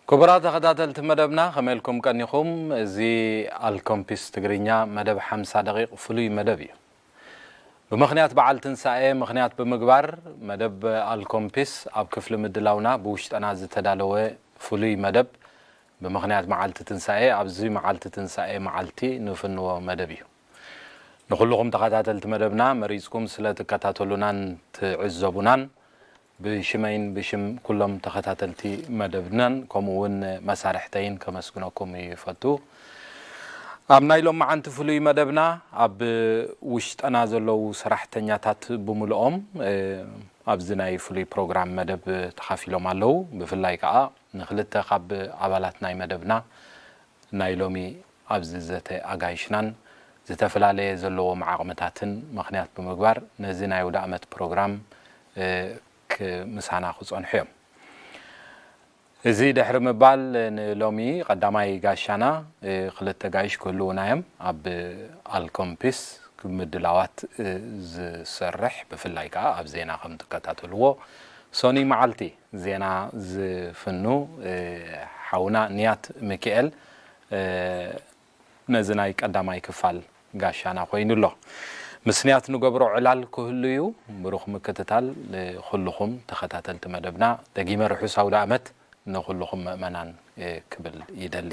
ክቡራት ተኸታተልቲ መደብና፣ ከመይ ኢልኩም ቀኒኹም? እዚ ኣልኮምፒስ ትግርኛ መደብ ሓምሳ ደቂቕ ፍሉይ መደብ እዩ። ብምኽንያት በዓል ትንሳኤ ምኽንያት ብምግባር፣ መደብ ኣልኮምፒስ ኣብ ክፍሊ ምድላውና ብውሽጠና ዝተዳለወ ፍሉይ መደብ፣ ብምኽንያት መዓልቲ ትንሳኤ፣ ኣብዚ መዓልቲ ትንሳኤ መዓልቲ ንፍንዎ መደብ እዩ። ንኹልኹም ተኸታተልቲ መደብና መሪጽኩም ስለ ትከታተሉናን ትዕዘቡናን ብሽመይን ብሽም ኩሎም ተኸታተልቲ መደብናን ከምኡ እውን መሳርሕተይን ከመስግነኩም ይፈቱ። ኣብ ናይ ሎማዓንቲ ፍሉይ መደብና ኣብ ውሽጠና ዘለዉ ሰራሕተኛታት ብምልኦም፣ እ፣ ኣብዚ ናይ ፍሉይ ፕሮግራም መደብ ተኻፊሎም ኣለዉ። ብፍላይ ከኣ ንኽልተ ካብ ኣባላት ናይ መደብና ናይ ሎሚ ኣብዚ ዘተ ኣጋይሽናን ዝተፈላለየ ዘለዎም ዓቕምታትን ምኽንያት ብምግባር ነዚ ናይ ኣውደ ዓመት ፕሮግራም፣ እ፣ ክ-፣ ምሳና ክጸንሑ እዮም። እዚ ድሕሪ ምባል ንሎሚ ቀዳማይ ጋሻና፣ እ፣ ክልተ ጋይሽ ክህልዉና እዮም። ኣብ ኣልኮምፒስ ምድላዋት፣ እ፣ ዝሰርሕ ብፍላይ ከኣ ኣብ ዜና ከም ትከታተልዎ ሶኒ መዓልቲ ዜና ዝፍኑ፣ እ፣ ሓውና ንያት ሚካኤል፣ እ፣ ነዚ ናይ ቀዳማይ ክፋል ጋሻና ኮይኑ ኣሎ። ምስ ንያት ንገብሮ ዕላል ክህሉ እዩ። ብሩኽ ምክትታል ንኹልኹም ተኸታተልቲ መደብና። ደጊመ ርሑስ ኣውደ ዓመት ንኹልኹም ምእመናን፣ እ፣ ክብል ይደሊ።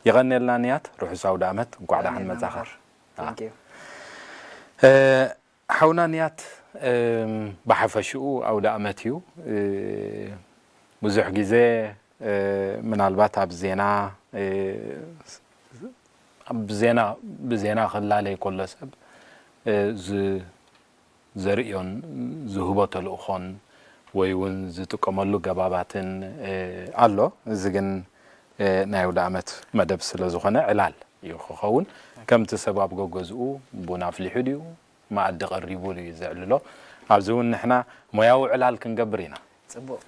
ይቐንየልና ንያት፣ ርሑስ ኣውደ ዓመት፣ እንኳዕ ደሓን ይቐንየልና መጻኻ። መምህር። አ። Thank you። እ፣ ሓውና ንያት፣ እም፣ ብሓፈሽኡ ኣውደ ዓመት እዩ። እ፣ ብዙሕ ግዜ፣ እ፣ ምናልባት ኣብ ዜና፣ እ፣ ኣብ ዜና፣ ብዜና ክላለይ ከሎ ሰብ፣ እ፣ ዝ-፣ ዘርእዮን ዝህቦ ተልእኾን ወይ እውን ዝጥቀመሉ ገባባትን፣ እ፣ ኣሎ። እዚ ግን፣ እ፣ ናይ ኣውደ ዓመት መደብ ስለ ዝኾነ ዕላል እዩ ክኸውን። ከምቲ ሰብ ኣብ ገገዝኡ ቡን ኣፍሊሑ ድዩ፣ መኣዲ ቀሪቡ ድዩ ዘዕልሎ፣ ኣብዚ እውን ንሕና ሞያዊ ዕላል ክንገብር ኢና። ጽቡቕ።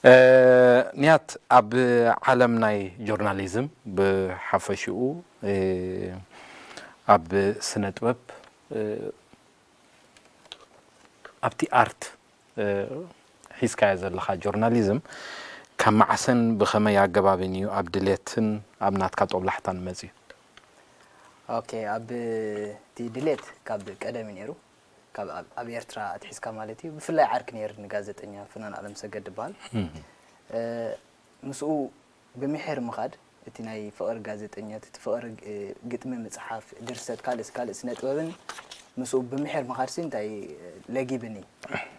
እ፣ ንያት፣ ኣብ ዓለም ናይ ጆርናሊዝም ብሓፈሽኡ፣ እ፣ ኣብ ስነ ጥበብ፣ እ፣ ኣብቲ ኣርት፣ እ፣ ሒዝካዮ ዘለኻ ጆርናሊዝም ካብ መዓሰን ብኸመይ ኣገባብን እዩ ኣብ ድሌትን ኣብ ናትካ ጦብላሕታን መጺኡ? ኦኬ፣ ኣብ እቲ ድሌት ካብ ቀደም እዩ ነይሩ። ካብ ኣብ፣ ኣብ ኤርትራ ኣትሒዝካ ማለት እዩ። ብፍላይ ዓርኪ ነይርኒ ጋዜጠኛ ፍናን ኣለምሰገድ ዝበሃል። እም። እ፣ ምስኡ ብምሒር ምኻድ፣ እቲ ናይ ፍቕሪ ጋዜጠኛት፣ እቲ ፍቕሪ፣ እ፣ ግጥሚ ምጽሓፍ፣ ድርሰት፣ ካልእ፣ ካልእ ስነ ጥበብን ምስኡ ብምሒር ምኻድሲ እንታይ፣ እ፣ ለጊብኒ።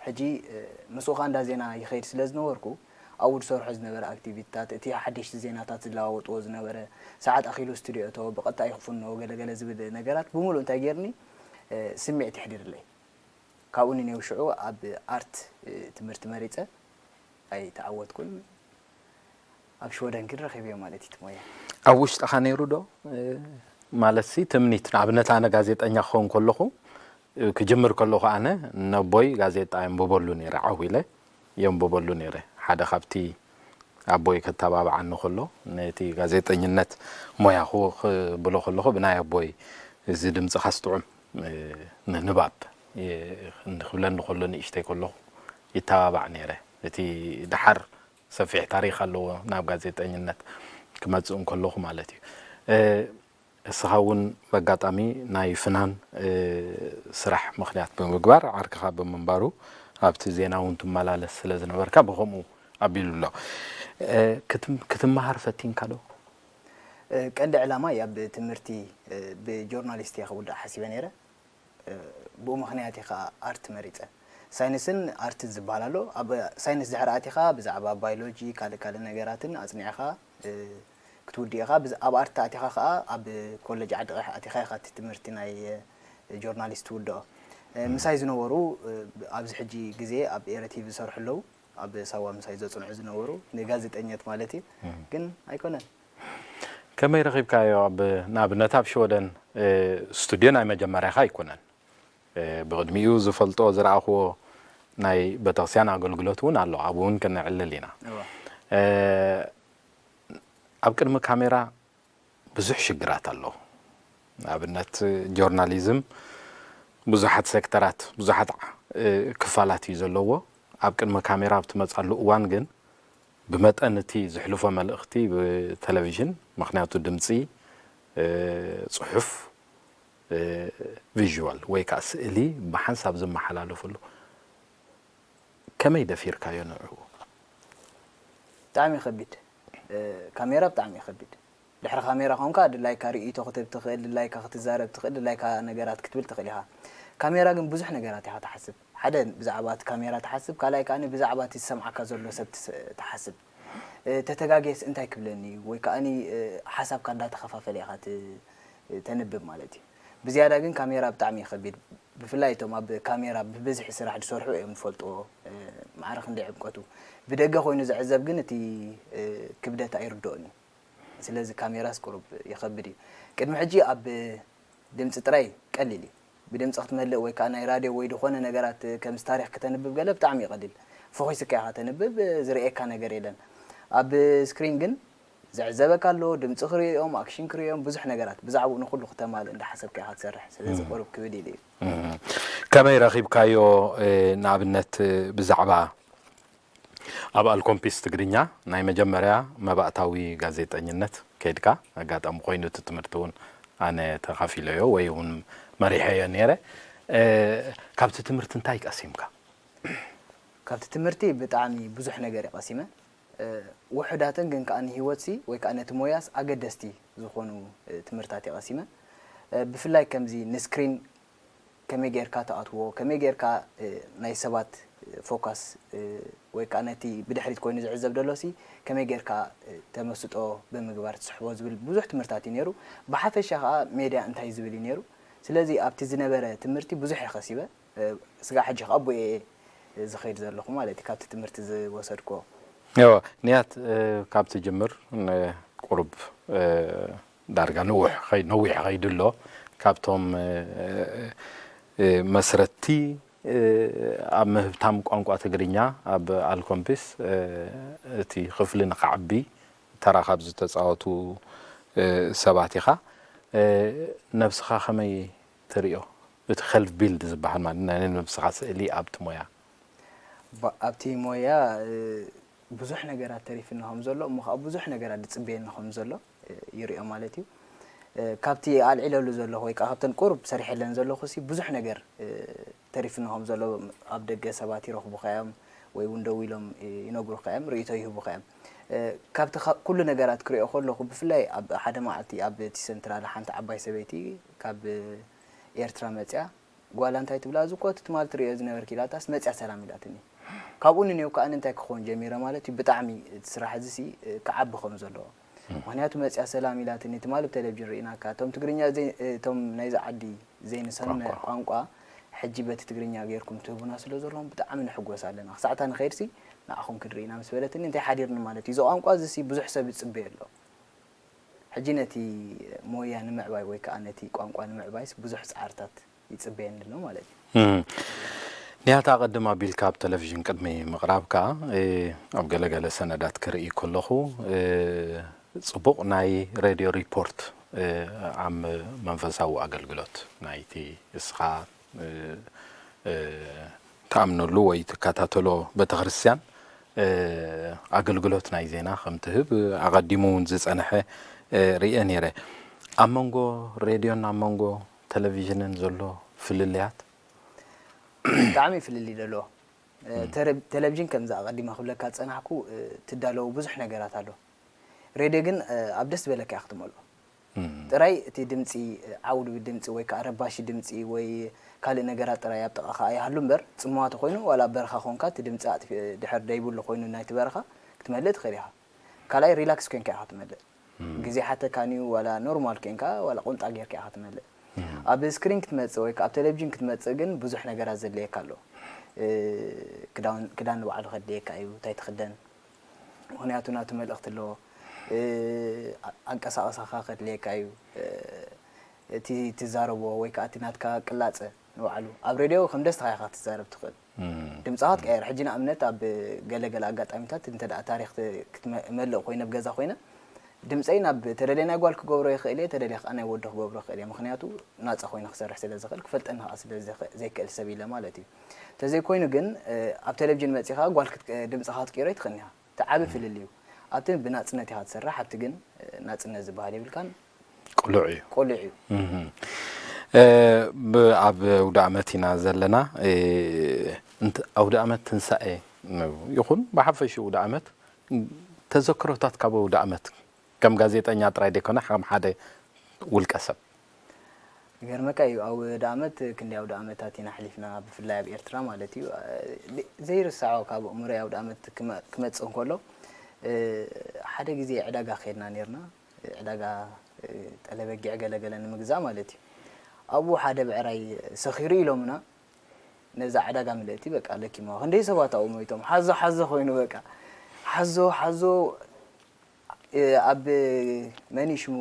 ሕጂ፣ እ፣ ምስኡ ኸኣ እንዳ ዜና ይኸይድ ስለ ዝነበርኩ፣ ኣብኡ ዝሰርሖ ዝነበረ ኣክቲቪቲታት፣ እቲ ሓደሽቲ ዜናታት ዝለዋወጥዎ ዝነበረ፣ ሰዓት ኣኺሉ ስቱድዮ እቶ፣ ብቐጥታ እዩ ክፍኖ፣ ገለ ገለ ዝብል ነገራት ብምሉእ እንታይ ገይርኒ፣ እ፣ ስምዒት የሕዲርለይ። ካብኡ ንኔው ሽዑ ኣብ ኣርት፣ እ፣ ትምህርቲ መሪጸ። ኣይተዓወትኩን። ኣብ ሽወደን ግን ረኺበዮ ማለት እዩ እቲ ሞያ። ኣብ ውሽጥኻ ነይሩ ዶ? እ፣ ማለትሲ ትምኒት፣ ንኣብነት ኣነ ጋዜጠኛ ክኸውን ከለኹ፣ እ፣ ክጅምር ከለኹ ኣነ ነቦይ ጋዜጣ የንብበሉ ነይረ፣ ዓው ኢለ የንብበሉ ነይረ። ሓደ ካብቲ ኣቦይ ከተባብዓኒ ከሎ፣ ነቲ ጋዜጠኝነት ሞያ ክው-፣ ክብሎ ከለኹ ብናይ ኣቦይ እዚ ድምጽኻስ ጥዑም፣ እ፣ ንንባብ፣ እ፣ ክብለኒ ከሎ ንእሽተይ ከለኹ ይተባባዕ ነይረ። እቲ ደሓር ሰፊሕ ታሪኽ ኣለዎ ናብ ጋዜጠኝነት ክመጽእ እንከለኹ ማለት እዩ። እ፣ እስኻ እውን በጋጣሚ ናይ ፍናን፣ እ፣ ስራሕ ምኽንያት ብምግባር ዓርክኻ ብምንባሩ ኣብቲ ዜና እውን ትመላለስ ስለ ዝነበርካ ብኸምኡ ኣቢሉ ኣሎ። እ፣ ክትም-፣ ክትመሃር ፈቲንካ ዶ? እ፣ ቀንዲ ዕላማይ ኣብ ትምህርቲ፣ እ፣ ብጆርናሊስት እየ ክውዳእ ሓሲበ ነይረ። እ፣ ብኡ ምኽንያት እየ ኸዓ ኣርት መሪጸ። ሳይንስን ኣርትን ዝበሃል ኣሎ። ኣብ ሳይንስ ድሕሪ ኣቲኻ ብዛዕባ ባዮሎጂ፣ ካልእ ካልእ ነገራትን ኣጽኒዕኻ፣ እ፣ ክትውድእ ኢኻ። ብዛ-፣ ኣብ ኣርት ኣቲኻ ኸዓ ኣብ ኮሌጅ ዓዲ ቀይሕ ኣቲኻ ኢኻ እቲ ትምህርቲ ናይ፣ እ፣ ጆርናሊስት ትውድኦ። እ፣ ምሳይ ዝነበሩ፣ እ፣ ኣብዚ ሕጂ ግዜ ኣብ ኤረ ቲቪ ዝሰርሑ ኣለዉ። ኣብ ሳዋ ምሳይ ዘጽንዑ ዝነበሩ ንጋዜጠኛት ማለት እዩ። እም። ግን ኣይኮነን። ከመይ ረኺብካዮ? ኣብ፣ ንኣብነት ኣብ ሽወደን፣ እ፣ ስቱድዮ ናይ መጀመርያኻ ኣይኮነን። እ፣ ብቕድሚኡ ዝፈልጦ ዝረኣኽዎ ናይ ቤተክርስትያን ኣገልግሎት እውን ኣሎ። ኣብኡ እውን ክነዕልል ኢና። እወ። እ፣ ኣብ ቅድሚ ካሜራ ብዙሕ ሽግራት ኣሎ። ንኣብነት ጆርናሊዝም ብዙሓት ሴክተራት፣ ብዙሓት ዓ-፣ እ፣ ክፋላት እዩ ዘለዎ። ኣብ ቅድሚ ካሜራ ኣብ ትመጻሉ እዋን ግን ብመጠን እቲ ዝሕልፎ መልእኽቲ ብቴሌቪዥን፣ ምኽንያቱ ድምፂ፣ ጽሑፍ፣ ቪዥዋል ወይ ከዓ ስእሊ ብሓንሳብ ዝመሓላለፈሉ፣ ከመይ ደፊርካዮ ንዕኡ? ብጣዕሚ ከቢድ። ካሜራ ብጣዕሚ ከቢድ። ድሕሪ ካሜራ ኮንካ ድላይካ ርእይቶ ክትህብ ትኽእል፣ ድላይካ ክትዛረብ ትኽእል፣ ድላይካ ነገራት ክትብል ትኽእል ኢኻ። ካሜራ ግን ብዙሕ ነገራት ኢኻ ትሓስብ። ሓደ ብዛዕባ እቲ ካሜራ ትሓስብ፣ ካልኣይ ከኣ ብዛዕባ እቲ ዝሰምዓካ ዘሎ ሰብ ትሓስብ። ተተጋግየስ እንታይ ክብለኒ እዩ ወይ ከኣ ሓሳብካ እንዳተኸፋፈለ ኢኻ ተንብብ ማለት እዩ። ብዝያዳ ግን ካሜራ ብጣዕሚ እዩ ከቢድ። ብፍላይ እቶም ኣብ ካሜራ ብብዝሒ ስራሕ ዝሰርሑ እዮም ዝፈልጥዎ ማዕረ ክንደይ ዕምቀቱ። ብደገ ኮይኑ ዝዕዘብ ግን እቲ ክብደት ኣይርድኦን እዩ። ስለዚ ካሜራስ ቁሩብ ይኸብድ እዩ። ቅድሚ ሕጂ ኣብ ድምፂ ጥራይ ቀሊል እዩ። ብድምፂ ክትመልእ ወይ ከዓ ናይ ራድዮ ወይ ዝኾነ ነገራት ከምዚ ታሪኽ ክተንብብ ገለ ብጣዕሚ እዩ ቀሊል። ፈኺስካ ኢኻ ተንብብ፣ ዝርእየካ ነገር የለን። ኣብ ስክሪን ግን ዝዕዘበካ ኣሎ፣ ድምፂ ክርእዮም፣ ኣክሽን ክርእዮም፣ ብዙሕ ነገራት ብዛዕባኡ ንኹሉ ክተማልእ እንዳሓሰብካ ኢኻ ትሰርሕ። ስለዚ ቁሩብ ክብድ ኢሉ እዩ። ከመይ ረኺብካዮ? ንኣብነት ብዛዕባ ኣብ ኣልኮምፒስ ትግርኛ ናይ መጀመርያ መባእታዊ ጋዜጠኝነት ከይድካ፣ ኣጋጣሚ ኮይኑ እቲ ትምህርቲ እውን ኣነ ተኻፊለዮ ወይ እውን መሪሐዮ ነይረ። ካብቲ ትምህርቲ እንታይ ቀሲምካ? ካብቲ ትምህርቲ ብጣዕሚ ብዙሕ ነገር እየ ቀሲመ። ውሑዳትን ግን ከዓ ንህይወትሲ ወይ ከዓ ነቲ ሞያስ ኣገደስቲ ዝኾኑ ትምህርታት እየ ቀሲመ። ብፍላይ ከምዚ ንስክሪን ከመይ ጌርካ ትኣትዎ፣ ከመይ ጌርካ ናይ ሰባት ፎካስ ወይ ከዓ ነቲ ብድሕሪት ኮይኑ ዝዕዘብ ደሎሲ ከመይ ጌርካ ተመስጦ ብምግባር ትስሕቦ ዝብል ብዙሕ ትምህርታት እዩ ነይሩ። ብሓፈሻ ከዓ ሜድያ እንታይ ዝብል እዩ ነይሩ። ስለዚ ኣብቲ ዝነበረ ትምህርቲ ብዙሕ እየ ከሲበ። ስጋዕ ሕጂ ከዓ ኣቦ እየ ዝኸይድ ዘለኹ ማለት እዩ ካብቲ ትምህርቲ ዝወሰድክዎ። እወ፣ ንያት ካብ ትጅምር ቁሩብ ዳርጋ ነዊሕ ኸይ- ነዊሕ ኸይዱ ኣሎ። ካብቶም መስረትቲ ኣብ ምህብታም ቋንቋ ትግርኛ ኣብ ኣልኮምፒስ እቲ ክፍሊ ንኽዓቢ ተራ ካብ ዝተፃወቱ ሰባት ኢኻ። ነብስኻ ከመይ ትሪኦ? እቲ ከልፍ ቢልድ ዝበሃል ማለት ናይ ነብስኻ ስእሊ ኣብቲ ሞያ። ኣብቲ ሞያ ብዙሕ ነገራት ተሪፍኒ ከም ዘሎ እሞ ከዓ ብዙሕ ነገራት ዝፅበየኒ ከም ዘሎ ይሪኦ ማለት እዩ። ካብቲ ኣልዒለሉ ዘለኹ ወይ ከዓ ካብተን ቁሩብ ሰሪሐለን ዘለኹ ሲ ብዙሕ ነገር ተሪፍኒ ከም ዘሎ ኣብ ደገ ሰባት ይረኽቡኻ እዮም ወይ እውን ደው ኢሎም ይነግሩኻ እዮም፣ ርእይቶ ይህቡኻ እዮም። ካብቲ ኩሉ ነገራት ክሪኦ ከለኹ ብፍላይ ኣብ ሓደ መዓልቲ ኣብ እቲ ሰንትራል ሓንቲ ዓባይ ሰበይቲ ካብ ኤርትራ መፅያ ጓላ እንታይ ትብላ እዚ እኮ እቲ ትማል ትርእዮ ዝነበርኪ ኢላታስ መፅያ ሰላም ኢላትኒ። ካብኡ ንኔው ከዓ እንታይ ክኸውን ጀሚረ ማለት እዩ ብጣዕሚ እቲ ስራሕ እዚ ሲ ክዓቢ ከም ዘለዎ። ምክንያቱ መፅያ ሰላም ኢላትኒ ትማል ብቴሌቪዥን ርኢናካ እቶም ትግርኛ እቶም ናይዚ ዓዲ ዘይንሰምዕ ቋንቋ ሕጂ በቲ ትግርኛ ጌርኩም ትህቡና ስለ ዘለኹም ብጣዕሚ ንሕጎስ ኣለና። ክሳዕታ ንኸይድሲ ንዓኹም ክንርኢና ምስ በለትኒ እንታይ ሓዲርኒ ማለት እዩ። እዚ ቋንቋ እዚሲ ብዙሕ ሰብ ይፅበዮ ኣሎ። ሕጂ ነቲ ሞያ ንምዕባይ ወይ ከዓ ነቲ ቋንቋ ንምዕባይስ ብዙሕ ፃዕርታት ይፅበየኒ ኣሎ ማለት እዩ። ንያታ ቅድም ኣቢልካ ኣብ ቴሌቪዥን ቅድሚ ምቕራብካ ኣብ ገለገለ ሰነዳት ክርኢ ከለኹ ፅቡቕ ናይ ሬድዮ ሪፖርት ኣብ መንፈሳዊ ኣገልግሎት ናይቲ እስኻ ትኣምነሉ ወይ ትከታተሎ ቤተክርስትያን ኣገልግሎት ናይ ዜና ከም ትህብ ኣቐዲሙ እውን ዝጸንሐ ርእየ ነይረ። ኣብ መንጎ ሬድዮን ኣብ መንጎ ቴሌቪዥንን ዘሎ ፍልልያት? ብጣዕሚ ፍልልይ ደለዎ። ቴሌቪዥን ከምዚ ኣቐዲመ ክብለካ ዝጸናሕኩ ትዳለዉ ብዙሕ ነገራት ኣሎ። ሬድዮ ግን ኣብ ደስ ዝበለካ ኢኻ ክትመልኦ። ጥራይ እቲ ድምፂ ዓውዲ ድምፂ ወይ ከዓ ረባሺ ድምፂ ወይ ካልእ ነገራት ጥራይ ኣብ ጥቓኻ ኣይሃሉ እምበር ፅምዋ ተኮይኑ ዋላ ኣብ በረኻ ኮንካ እቲ ድምፂ ኣጥፊ ድሕር ደይብሉ ኮይኑ ናይቲ በረኻ ክትመልእ ትኽእል ኢኻ። ካልኣይ ሪላክስ ኮንካ ኢኻ ትመልእ። ግዜ ሓተካን እዩ ዋላ ኖርማል ኮንካ ዋላ ቁንጣ ጌርካ ኢኻ ትመልእ። ኣብ ስክሪን ክትመፅእ ወይ ከዓ ኣብ ቴሌቪዥን ክትመፅእ ግን ብዙሕ ነገራት ዘድልየካ ኣሎ። ክዳን ንባዕሉ ከድልየካ እዩ እንታይ ትኽደን ምኽንያቱ ናቱ መልእኽቲ ኣለዎ። ኣንቀሳቕሳኻ ከድልየካ እዩ። እቲ ትዛረቦ ወይ ከዓ እቲ ናትካ ቅላፀ ንባዕሉ ኣብ ሬድዮ ከም ደስታኻ ኢኻ ክትዛረብ ትኽእል። ድምፅኻ ትቀየር። ሕጂ ንኣብነት ኣብ ገለገለ ኣጋጣሚታት እንተ ደኣ ታሪኽ ክትመልእ ኮይነ ኣብ ገዛ ኮይነ ድምፀይ ናብ ተደልየ ናይ ጓል ክገብሮ ይኽእል እየ፣ ተደልየ ከዓ ናይ ወዲ ክገብሮ ይኽእል እየ። ምኽንያቱ ናፃ ኮይነ ክሰርሕ ስለ ዝኽእል ክፈልጠኒ ከዓ ስለ ዘይክእል ሰብ ኢለ ማለት እዩ። እንተዘይኮይኑ ግን ኣብ ቴሌቪዥን መፂኻ ጓል ድምፅኻ ክትቅይሮ ይትኽእል ኢኻ። እቲ ዓቢ ፍልልዩ ኣብቲ ብናጽነት ኢኻ ትሰርሕ፣ ኣብቲ ግን ናጽነት ዝበሃል የብልካን። ቅሉዕ እዩ። ቆልዕ እዩ። ብ- ኣብ ኣውደ ዓመት ኢና ዘለና። እ፣ እንት- ኣውደ ዓመት ትንሳኤ ይኹን ብሓፈሽኡ ኣውደ ዓመት፣ ተዘክሮታት ካብ ኣውደ ዓመት ከም ጋዜጠኛ ጥራይ ደይኮነ ከም ሓደ ውልቀ ሰብ? ይገርመካ እዩ፣ ኣውደ ዓመት ክንደይ ኣውደ ዓመታት ኢና ኣሕሊፍና፣ ብፍላይ ኣብ ኤርትራ ማለት እዩ። ዘይርሳዖ ካብ ኣእምሮይ ኣውደ ዓመት ክመ- ክመጽእ እንከሎ፣ እ፣ ሓደ ግዜ ዕዳጋ ከድና ነርና። ዕዳጋ፣ እ፣ ጠለበጊዕ ገለገለ ንምግዛእ ማለት እዩ። ኣብኡ ሓደ ብዕራይ ሰኺሩ ኢሎምና። ነዛ ዕዳጋ ምልእቲ በቃ ለኪሞ ክንደይ ሰባት ኣብኡ ሞይቶም። ሓዞ ሓዞ ኮይኑ በቃ ሓዞ ሓዞ። እ፣ ኣብ መን እዩ ሽሙ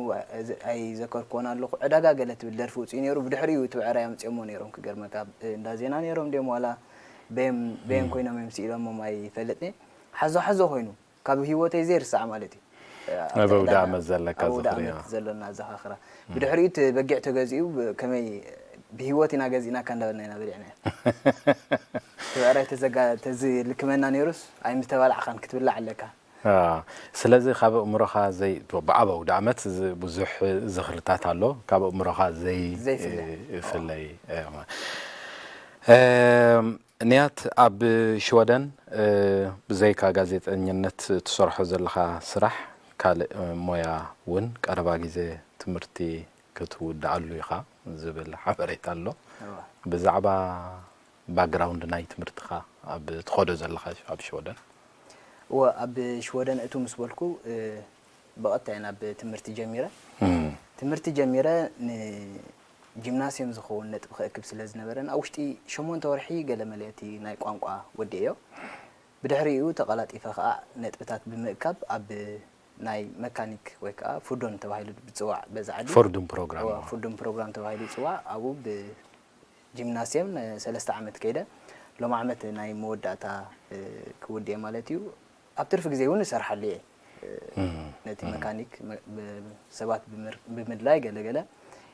ኣይዘከርክዎን ኣለኹ። ዕዳጋ ገለ ትብል ደርፊ ውፅኡ ነይሩ። ብድሕሪኡ እቲ ብዕራይ ኣምፅኦሞ ነይሮም። ክገርመካ፣ እ፣ እንዳ ዜና ነይሮም ድዮም ዋላ በየን በየን ኮይኖም እዮም ስኢሎሞም ኣይፈልጥን። ሓዞ ሓዞ ኮይኑ ካብ ህይወተይ ዘይርሳዕ ማለት እዩ። ኣብ ኣውደ ዓመት ዘለካ ኣብ ኣውደ ዝኽሪ፣ ዓመት ዘሎና ኣዘኻኽራ። ብድሕሪኡ እቲ በጊዕ ተገዚኡ ብ- ከመይ ብህይወት ኢና ገዚእናካ እንዳበልና ኢና በሊዕና። እቲ ብዕራይ ተዘጋ ተዝልክመና ነይሩስ ኣይምተባላዕኻን ክትብላዕ ኣለካ። አ፣ ስለዚ ካብ ኣእምሮኻ ዘይ ብኣብ ኣውደ ዓመት ዝ- ብዙሕ ዝኽርታት ኣሎ፣ ካብ ኣእምሮኻ ዘይ ዘይፍለ። እ፣ ፍለይ እ፣ ማ- እም፣ ንያት ኣብ ሽወደን እ፣ ብዘይካ ጋዜጠኝነት ትሰርሖ ዘለኻ ስራሕ ካልእ እ፣ ሞያ እውን ቀረባ ግዜ ትምህርቲ ክትውድኣሉ ኢኻ ዝብል ሓበሬታ ኣሎ። እዋ። ብዛዕባ ባክግራውንድ ናይ ትምህርትኻ ኣብ ትኸዶ ዘለኻ ኣብ ሽወደን? እወ፣ ኣብ ሽወደን እቱ ምስ በልኩ እ፣ ብቐጥታ እየ ናብ ትምህርቲ ጀሚረ። ትምህርቲ ጀሚረ ንጂምናስዮም ዝኸውን ነጥቢ ክእክብ ስለ ዝነበረን ኣብ ውሽጢ ሸሞንተ ወርሒ ገለ መለቲ ናይ ቋንቋ ወዲኤዮ። ብድሕሪኡ ተቐላጢፈ ከዓ ነጥብታት ብምእካብ ኣብ ናይ መካኒክ ወይ ከዓ ፉርዶን ተባሂሉ ብፅዋዕ በዚ ዓዲ ፎርዱን ፕሮግራም እዋ፣ ፉርዶን ፕሮግራም ተባሂሉ ይፅዋዕ። ኣብኡ ብጂምናስየም ንሰለስተ ዓመት ከይደ። ሎም ዓመት ናይ መወዳእታ እ፣ ክውድእ ማለት እዩ። ኣብ ትርፊ ግዜ እውን እሰርሓሉ እየ። እ፣ ነቲ መካኒክ መ- ብ- ሰባት ብምር- ብምድላይ ገለገለ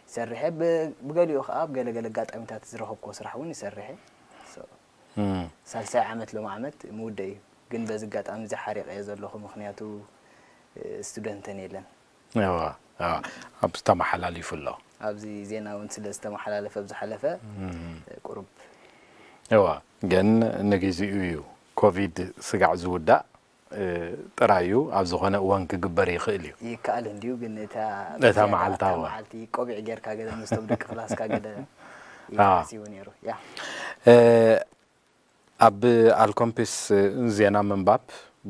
ይሰርሐ። ብ- ብገሊኡ ከዓ ኣብ ገለገለ ኣጋጣሚታት ዝረኸብክዎ ስራሕ እውን ይሰርሐ። So፣ እም፣ ሳልሳይ ዓመት ሎም ዓመት ምውደ እዩ። ግን በዚ ኣጋጣሚ እዚ ሓሪቀ እየ ዘለኹ፣ ምክንያቱ እ፣ ስቱደንተን የለን። እዋ፣ እዋ፣ ኣብ ተመሓላሊፉ ኣሎ። ኣብዚ ዜና እውን ስለ ዝተመሓላለፈ ኣብ ዝሓለፈ እ፣ ቁሩብ እዋ፣ ግን ንግዜኡ እዩ ኮቪድ ስጋዕ ዝውዳእ እ፣ ጥራይ እዩ። ኣብ ዝኾነ እዋን ክግበር ይኽእል እዩ። ይከኣል እንድዩ፣ ግን እታ እታ እታ መዓልታ እዋ። መዓልቲ ቆቢዕ ጌርካ ገለ ምስቶም ደቂ ክላስካ ገለ አ። ይሲቡ ነይሩ። ያ እ፣ ኣብ ኣልኮምፒስ ዜና ምንባብ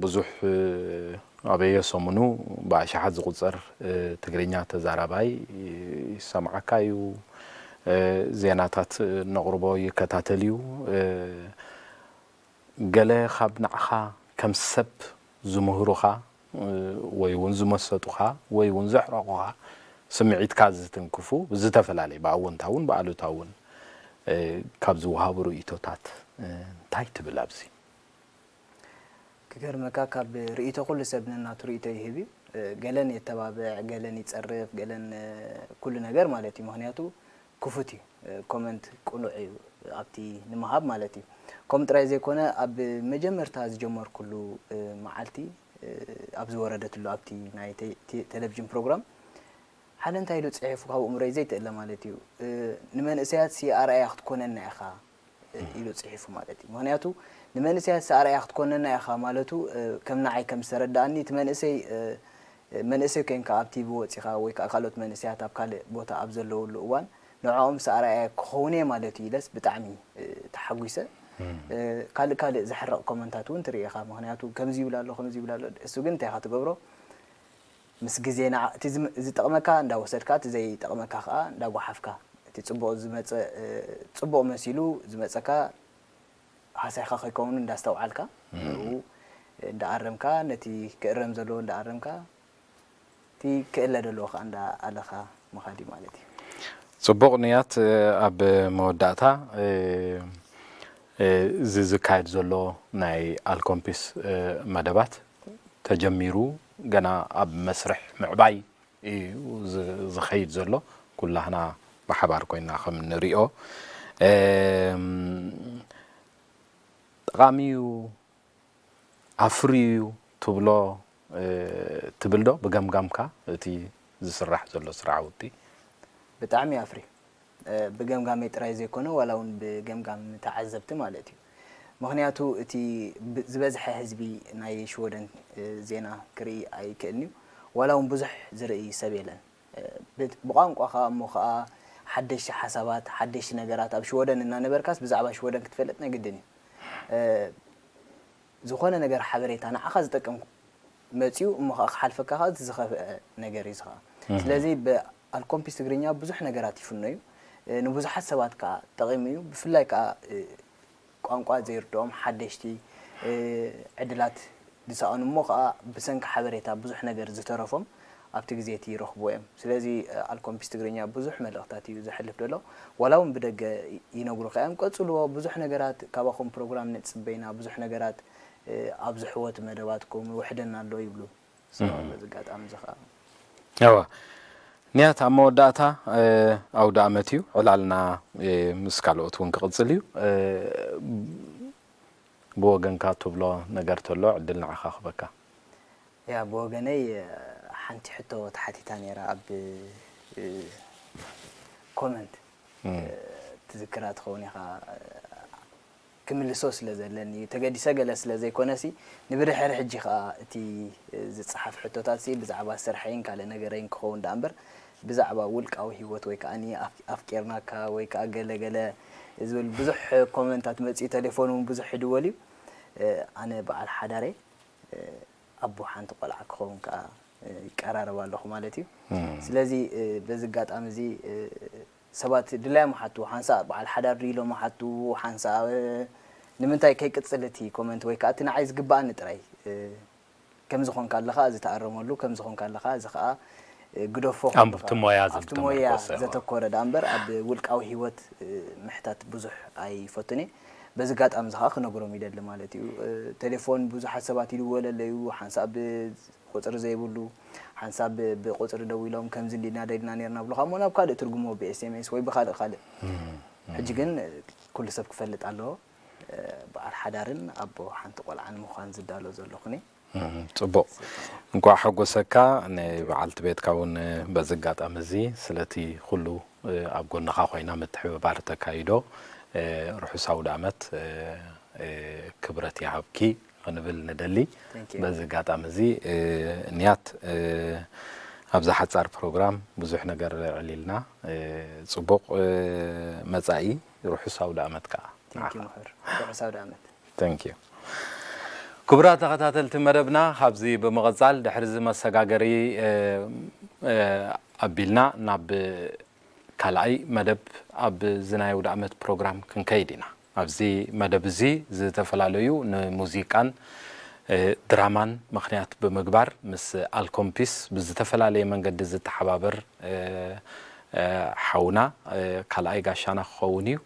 ብዙሕ እ፣ ኣበየ ሰሙኑ ብኣሽሓት ዝቑጸር እ፣ ትግርኛ ተዛራባይ ይሰምዓካ እዩ። እ፣ ዜናታት ነቕርቦ ይከታተል እዩ። እ፣ ገለ ካብ ንዓኻ ከም ሰብ ዝምህሩኻ እ፣ ወይ እውን ዝመሰጡኻ ወይ እውን ዘሕረቑኻ ስምዒትካ ዝትንክፉ ብዝተፈላለየ ብኣወንታውን ብኣሉታውን እ፣ ካብ ዝወሃቡ ርእይቶታት እ፣ እንታይ ትብል ኣብዚ? ክገርመካ ካብ ርእይቶ ኩሉ ሰብ ነናቱ ርእይቶ ይህብ እዩ። እ፣ ገለን የተባብዕ፣ ገለን ይጸርፍ፣ ገለን እ፣ ኩሉ ነገር ማለት እዩ። ምክንያቱ ክፉት እዩ። እ፣ ኮመንት ቅኑዕ እዩ ኣብቲ ንምሃብ ማለት እዩ። ከምኡ ጥራይ ዘይኮነ ኣብ መጀመርታ ዝጀመርኩሉ እ፣ መዓልቲ እ፣ ኣብ ዝወረደትሉ ኣብቲ ናይ ቴ- ቴ- ቴሌቪዥን ፕሮግራም ሓደ እንታይ ኢሉ ጽሒፉ ካብ ኣእምሮይ ዘይትእለ ማለት እዩ። እ፣ ንመንእሰያት ሲ ኣርኣያ ክትኮነና ኢኻ እ፣ ኢሉ ጽሒፉ ማለት እዩ። ምክንያቱ ንመንእሰያት ሲ ኣርኣያ ክትኮነና ኢኻ ማለቱ እ፣ ከም ንዓይ ከም ዝተረዳኣኒ እቲ መንእሰይ እ፣ እ፣ መንእሰይ ኮይንካ ኣብ ቲቪ ወጺኻ ወይ ከዓ ካልኦት መንእሰያት ኣብ ካልእ ቦታ ኣብ ዘለውሉ እዋን ንዕኦም ሲ ኣርኣያ ክኸውን እየ ማለት እዩ ኢለስ ብጣዕሚ እ፣ ተሓጒሰ። እ፣ ካልእ ካልእ ዘሕርቕ ኮመንታት እውን ትርኢ ኢኻ። ምክንያቱ ከምዚ ይብል ኣሎ ከምዚ ይብል ኣሎ፣ እሱ ግን እንታይ ኢኻ ትገብሮ? ምስ ግዜ ንዓ- እቲ ዝም- ዝጠቕመካ እንዳወሰድካ እቲ ዘይጠቕመካ ከዓ እንዳጓሓፍካ እቲ ፅቡቕ ዝመፀ እ፣ ፅቡቕ መሲሉ ዝመፀካ ሃሳይካ ከይከውኑ እንዳስተውዓልካ ንኡ እንዳኣረምካ ነቲ ክእረም ዘለዎ እንዳኣረምካ እቲ ክእለ ዘለዎ ከዓ እንዳኣለኻ ምኻድ እዩ ማለት እዩ። ጽቡቕ ንያት ኣብ መወዳእታ እዚ ዝካየድ ዘሎ ናይ ኣልኮምፒስ መደባት ተጀሚሩ ገና ኣብ መስርሕ ምዕባይ እዩ ዝኸይድ ዘሎ። ኩላህና ብሓባር ኮይና ከም ንሪኦ ጠቓሚ እዩ። ኣፍርዩ እዩ ትብሎ ትብል ዶ ብገምጋምካ እቲ ዝስራሕ ዘሎ ስራሕቲ? ብጣዕሚ ኣፍሪ ብገምጋመይ ጥራይ ዘይኮነ ዋላ እውን ብገምጋም ተዓዘብቲ ማለት እዩ። ምክንያቱ እቲ ዝበዝሐ ህዝቢ ናይ ሽወደን ዜና ክርኢ ኣይክእልን እዩ። ዋላ እውን ብዙሕ ዝርኢ ሰብ የለን። ብቋንቋኻ እሞ ከዓ ሓደሽቲ ሓሳባት ሓደሽቲ ነገራት ኣብ ሽወደን እናነበርካስ ብዛዕባ ሽወደን ክትፈልጥ ናይ ግድን እዩ። ዝኾነ ነገር ሓበሬታ ንዓኻ ዝጠቅም መፅዩ እሞ ከዓ ክሓልፈካ ከዓ እቲ ዝኸፍአ ነገር እዩ ዝኸዓ። ስለዚ ብኣልኮምፒስ ትግርኛ ብዙሕ ነገራት ይፍኖ እዩ። ንብዙሓት ሰባት ከዓ ጠቂሙ እዩ። ብፍላይ ከዓ ቋንቋ ዘይርድኦም ሓደሽቲ ዕድላት ዝሰኣኑ እሞ ከዓ ብሰንኪ ሓበሬታ ብዙሕ ነገር ዝተረፎም ኣብቲ ግዜ እቲ ይረኽብዎ እዮም። ስለዚ ኣልኮምፒስ ትግርኛ ብዙሕ መልእኽታት እዩ ዘሕልፍ ዘሎ። ዋላ እውን ብደገ ይነግሩኻ እዮም። ቀፅልዎ፣ ብዙሕ ነገራት ካባኹም ፕሮግራም ንፅበ ኢና፣ ብዙሕ ነገራት ኣብዝሕዎ እቲ መደባትኩም፣ ይውሕደና ኣሎ ይብሉ። በዚ ኣጋጣሚ እዚ ከዓ እወ ንያት ኣብ መወዳእታ ኣውደ ኣመት እዩ ዕላልና ምስ ካልኦት እውን ክቕፅል እዩ። ብወገንካ ትብሎ ነገር ተሎ ዕድል ንዓኻ ክበካ። ያ ብወገነይ ሓንቲ ሕቶ ተሓቲታ ነይራ ኣብ ኮመንት ትዝክራ ትኸውን ኢኻ። ክምልሶ ስለ ዘለኒ እዩ ተገዲሰ ገለ ስለ ዘይኮነሲ ንብድሕሪ ሕጂ ከዓ እቲ ዝፀሓፍ ሕቶታት ሲ ብዛዕባ ስርሐይን ካልእ ነገረይን ክኸውን ደኣ እምበር ብዛዕባ ውልቃዊ ህይወት ወይ ከዓ ኣፍቂርናካ ወይ ከዓ ገለ ገለ ዝብል ብዙሕ ኮመንታት መፅኡ ተሌፎን እውን ብዙሕ ይድወል እዩ ኣነ በዓል ሓዳረ ኣቦ ሓንቲ ቆልዓ ክኸውን ከዓ ይቀራረብ ኣለኹ ማለት እዩ ስለዚ በዚ ኣጋጣሚ እዚ ሰባት ድላዮም ሓቱ ሓንሳእ በዓል ሓዳር ድዩ ኢሎም ሓቱ ሓንሳእ ንምንታይ ከይቅፅል እቲ ኮመንት ወይ ከዓ እቲ ንዓይ ዝግባኣኒ ጥራይ ከም ዝኾንካ ኣለኻ እዚ ተኣረመሉ ከም ዝኾንካ ኣለኻ እዚ ከዓ ግደፎ ኣብቲ ሞያ ኣብቲ ሞያ ዘተኮረ ዳ እምበር ኣብ ውልቃዊ ህይወት ምሕታት ብዙሕ ኣይፈቱን እየ በዚ ጋጣሚ እዚ ከዓ ክነግሮም ይደሊ ማለት እዩ ቴሌፎን ብዙሓት ሰባት ይድወለለዩ ሓንሳብ ቁፅሪ ዘይብሉ ሓንሳብ ብቁፅሪ ደዊሎም ከምዚ እንዲና ደሊና ነርና ብሉካ እሞ ናብ ካልእ ትርጉሞ ብ ኤስኤምኤስ ወይ ብካልእ ካልእ ሕጂ ግን ኩሉ ሰብ ክፈልጥ ኣለዎ በዓል ሓዳርን ኣቦ ሓንቲ ቆልዓን ምዃን ዝዳሎ ዘለኹኒ ፅቡቕ እንኳዕ ሓጎሰካ ንበዓልቲ ቤትካ እውን በዚ ኣጋጣሚ እዚ ስለቲ ኩሉ ኣብ ጎንኻ ኮይና ምትሕብባር ተካይዶ ርሑስ ኣውደ ኣመት ክብረት ይሃብኪ ክንብል ንደሊ በዚ ኣጋጣሚ እዚ ንያት ኣብዛ ሓፃር ፕሮግራም ብዙሕ ነገር ዕሊልና ፅቡቕ መፃኢ ርሑስ ኣውደ ኣመት ከዓ ርሑስ ኣውደ ኣመት Thank you ክቡራት ተኸታተልቲ መደብና ካብዚ ብምቕፃል ድሕሪ እዚ መሰጋገሪ ኣቢልና ናብ ካልኣይ መደብ ኣብዚ ናይ ውድኣመት ፕሮግራም ክንከይድ ኢና። ኣብዚ መደብ እዚ ዝተፈላለዩ ንሙዚቃን ድራማን ምኽንያት ብምግባር ምስ ኣልኮምፒስ ብዝተፈላለየ መንገዲ ዝተሓባበር ሓውና ካልኣይ ጋሻና ክኸውን እዩ።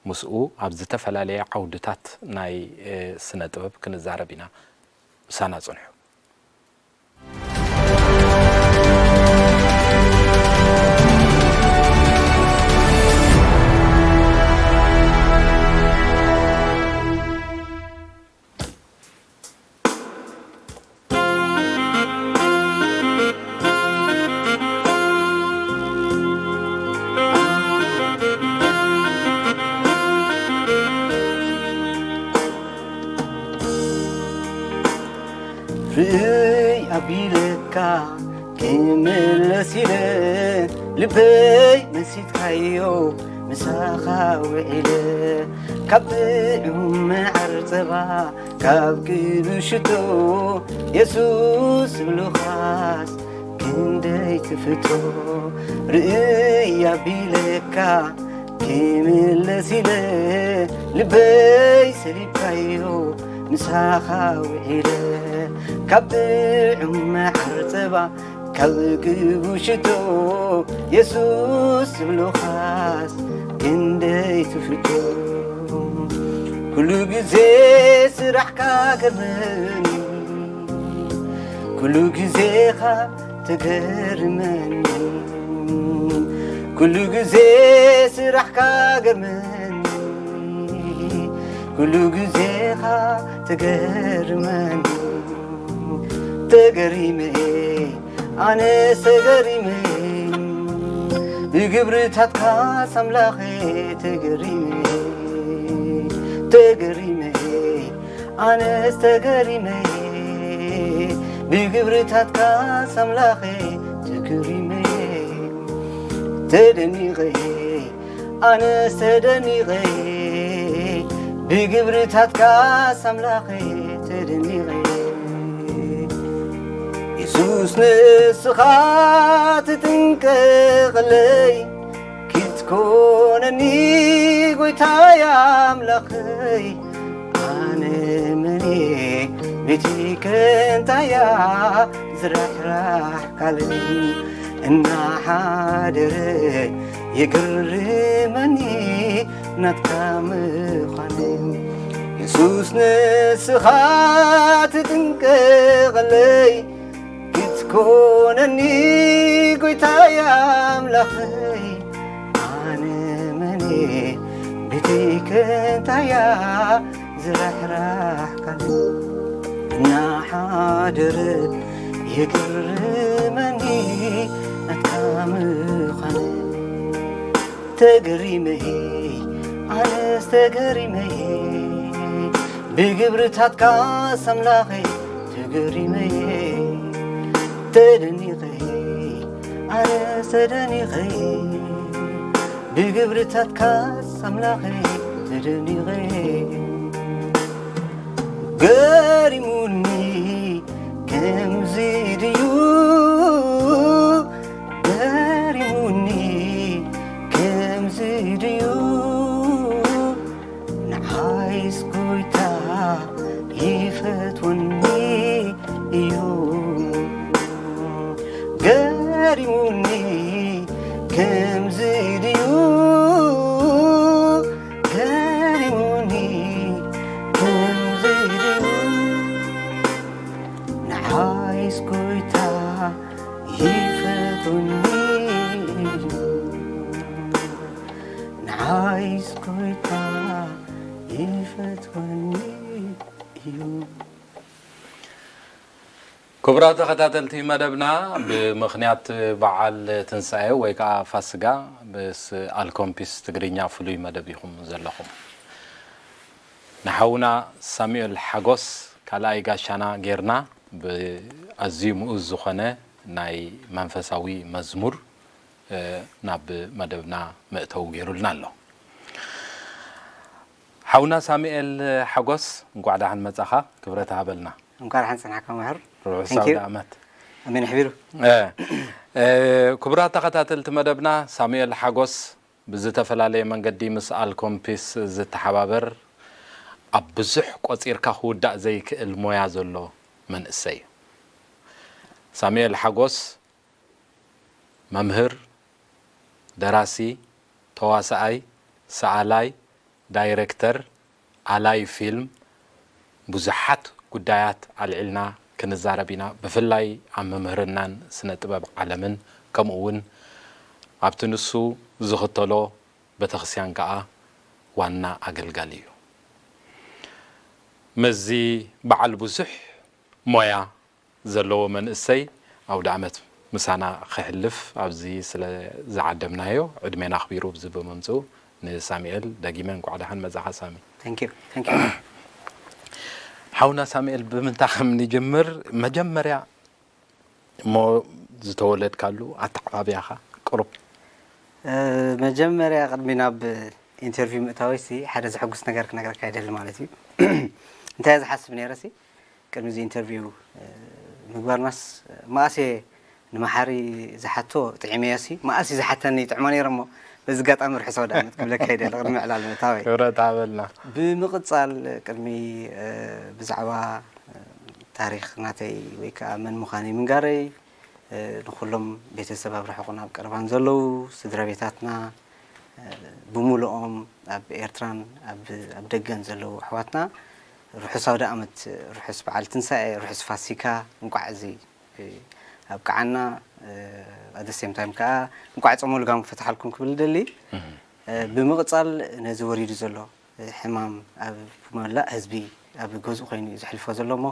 ምስኡ ኣብ ዝተፈላለየ ዓውድታት ናይ ስነ ጥበብ ክንዛረብ ኢና። ምሳና ጽንሑ። ርእይ ኣቢለካ ክምለስ ኢለ ልበይ መሲጥካዮ ምሳኻ ውዒለ ካብ ጥዑም መዓር ጸባ ካብ ቅዱስ ሽቶ የሱስ ዝብሉኻስ ክንደይ ትፍቶ ርእይ ኣቢለካ ክምለስ ኢለ ልበይ ሰሊብካዮ ምሳኻ ውዒለ ካብ ጥዑም መዓር ጸባ ካብ ቅቡ ሽቶ የሱስ ዝብሉኻስ ክንደይ ትፍቶ ኩሉ ግዜ ስራሕካ ገርመኒ ኩሉ ግዜኻ ትገርመኒ ኩሉ ግዜ ስራሕካ ገርመኒ ኩሉ ግዜኻ ትገርመኒ ተገሪመ ኣነስ ተገሪመ ብግብርታትካ ኣምላኸ ተገሪመ ተገሪመ ኣነስ ተገሪመ ብግብርታትካ ኣምላኸ ተገሪመ ተደኒቐ ኣነስ ተደኒቐ ብግብርታትካ ኣምላኸ ተደኒቐ የሱስ ንስኻ ትጥንቀቐለይ ክትኮነኒ ጎይታይ ኣምላኸይ ኣነ መን ቤቲ ከንታያ ዝራሕራሕ ካልእ እናሓደረ የግርመኒ ናትካ ምዃን የሱስ ንስኻ ትጥንቀቐለይ ክትኮነኒ ጎይታይ ኣምላኸይ ኣነ መን ቤተይ ከንታያ ዝራሕራሕ ካልእ እናሓደረ የግርመኒ ናትካ ምዃን ተገሪመ ኣነስ ተገሪመ ብግብርታትካ ኣምላኸይ ተገሪመ ተደኒቐ ኣነስ ተደኒቐ ብግብርታትካ ኣምላኸይ ተደኒቐ ገሪሙኒ ከምዚ ድዩ ገሪሙኒ ከምዚ ድዩ ንዓይስ ጎይታ ይፈትወኒ እዩ ገሪሙኒ ከምዚ ድዩ ገሪሙኒ ከምዚ ድዩ ንዓይስ ጎይታ ይፈትወኒ ንዓይስ ጎይታ ይፈትወኒ እዩ ክቡራት ተኸታተልቲ መደብና ብምኽንያት በዓል ትንሳኤ ወይ ከዓ ፋስጋ ምስ ኣልኮምፒስ ትግርኛ ፍሉይ መደብ ኢኹም ዘለኹም ንሓውና ሳሙኤል ሓጎስ ካልኣይ ጋሻና ጌርና ብኣዝዩ ምኡዝ ዝኾነ ናይ መንፈሳዊ መዝሙር ናብ መደብና መእተዊ ገይሩልና ኣሎ። ሓውና ሳሙኤል ሓጎስ እንኳዕ ደሓን መጻኻ ክብረት ሃበልና። እንኳዕ ደሓን ጸናሕካ መምህር። ርሑስ ኣውደ ዓመት። ኣሜን ሕቢሩ። ክቡራት ተኸታተልቲ መደብና ሳሙኤል ሓጎስ ብዝተፈላለየ መንገዲ ምስ ኣልኮምፒስ ዝተሓባበር ኣብ ብዙሕ ቆጺርካ ክውዳእ ዘይክእል ሞያ ዘሎ መንእሰይ እዩ። ሳሙኤል ሓጎስ መምህር፣ ደራሲ፣ ተዋሳኣይ፣ ሰኣላይ፣ ዳይረክተር፣ ኣላይ ፊልም ብዙሓት ጉዳያት ኣልዒልና ክንዛረብ ኢና። ብፍላይ ኣብ ምምህርናን ስነ ጥበብ ዓለምን ከምኡ እውን ኣብቲ ንሱ ዝኽተሎ ቤተክርስትያን ከኣ ዋና ኣገልጋሊ እዩ። ምስዚ በዓል ብዙሕ ሞያ ዘለዎ መንእሰይ ኣውደ ዓመት ምሳና ከሕልፍ ኣብዚ ስለ ዝዓደምናዮ ዕድሜና ኣኽቢሩ ኣብዚ ብምምፅኡ ንሳሙኤል ደጊመ እንኳዕ ደሓን መፃኻ ሳሚ። Thank you. Thank you. ሓውና ሳሙኤል ብምንታይ ከም ንጅምር መጀመርያ እሞ ዝተወለድካሉ ኣተዓባብያኻ ቅሩብ መጀመርያ ቅድሚ ናብ ኢንተርቪው ምእታወይ ሲ ሓደ ዘሐጉስ ነገር ክነግረካ ይደሊ ማለት እዩ እንታይ ዝሓስብ ነይረ ሲ ቅድሚ እዚ ኢንተርቪው ምግባርናስ መኣስ እየ ንመሓሪ ዝሓቶ ጥዒመዮ ሲ መኣስ እዩ ዝሓተኒ ይጥዕሞ ነይረ እሞ በዚ ኣጋጣሚ ርሑስ ኣውደ ዓመት ክብለካ ይደሊ ቅድሚ ዕላል ምእታወይ ክብረት ሃበልና ብምቕፃል ቅድሚ ብዛዕባ ታሪኽ ናተይ ወይ ከዓ መን ምዃነይ ምንጋረይ ንኩሎም ቤተሰብ ኣብ ርሑቕን ኣብ ቀረባን ዘለዉ ስድራ ቤታትና ብምሉኦም ኣብ ኤርትራን ኣብ ደገን ዘለዉ ኣሕዋትና ርሑስ ኣውደ ኣመት ርሑስ በዓል ትንሳኤ ርሑስ ፋሲካ እንቋዕ እዚ ኣብቅዓና ኣደሴም ታይም ከዓ እንቋዕ ጾመ ልጓም ክፈትሓልኩም ክብል ደሊ ብምቕጻል ነዚ ወሪዱ ዘሎ ሕማም ኣብ መላእ ህዝቢ ኣብ ገዝኡ ኮይኑ እዩ ዘሕልፎ ዘሎ እሞ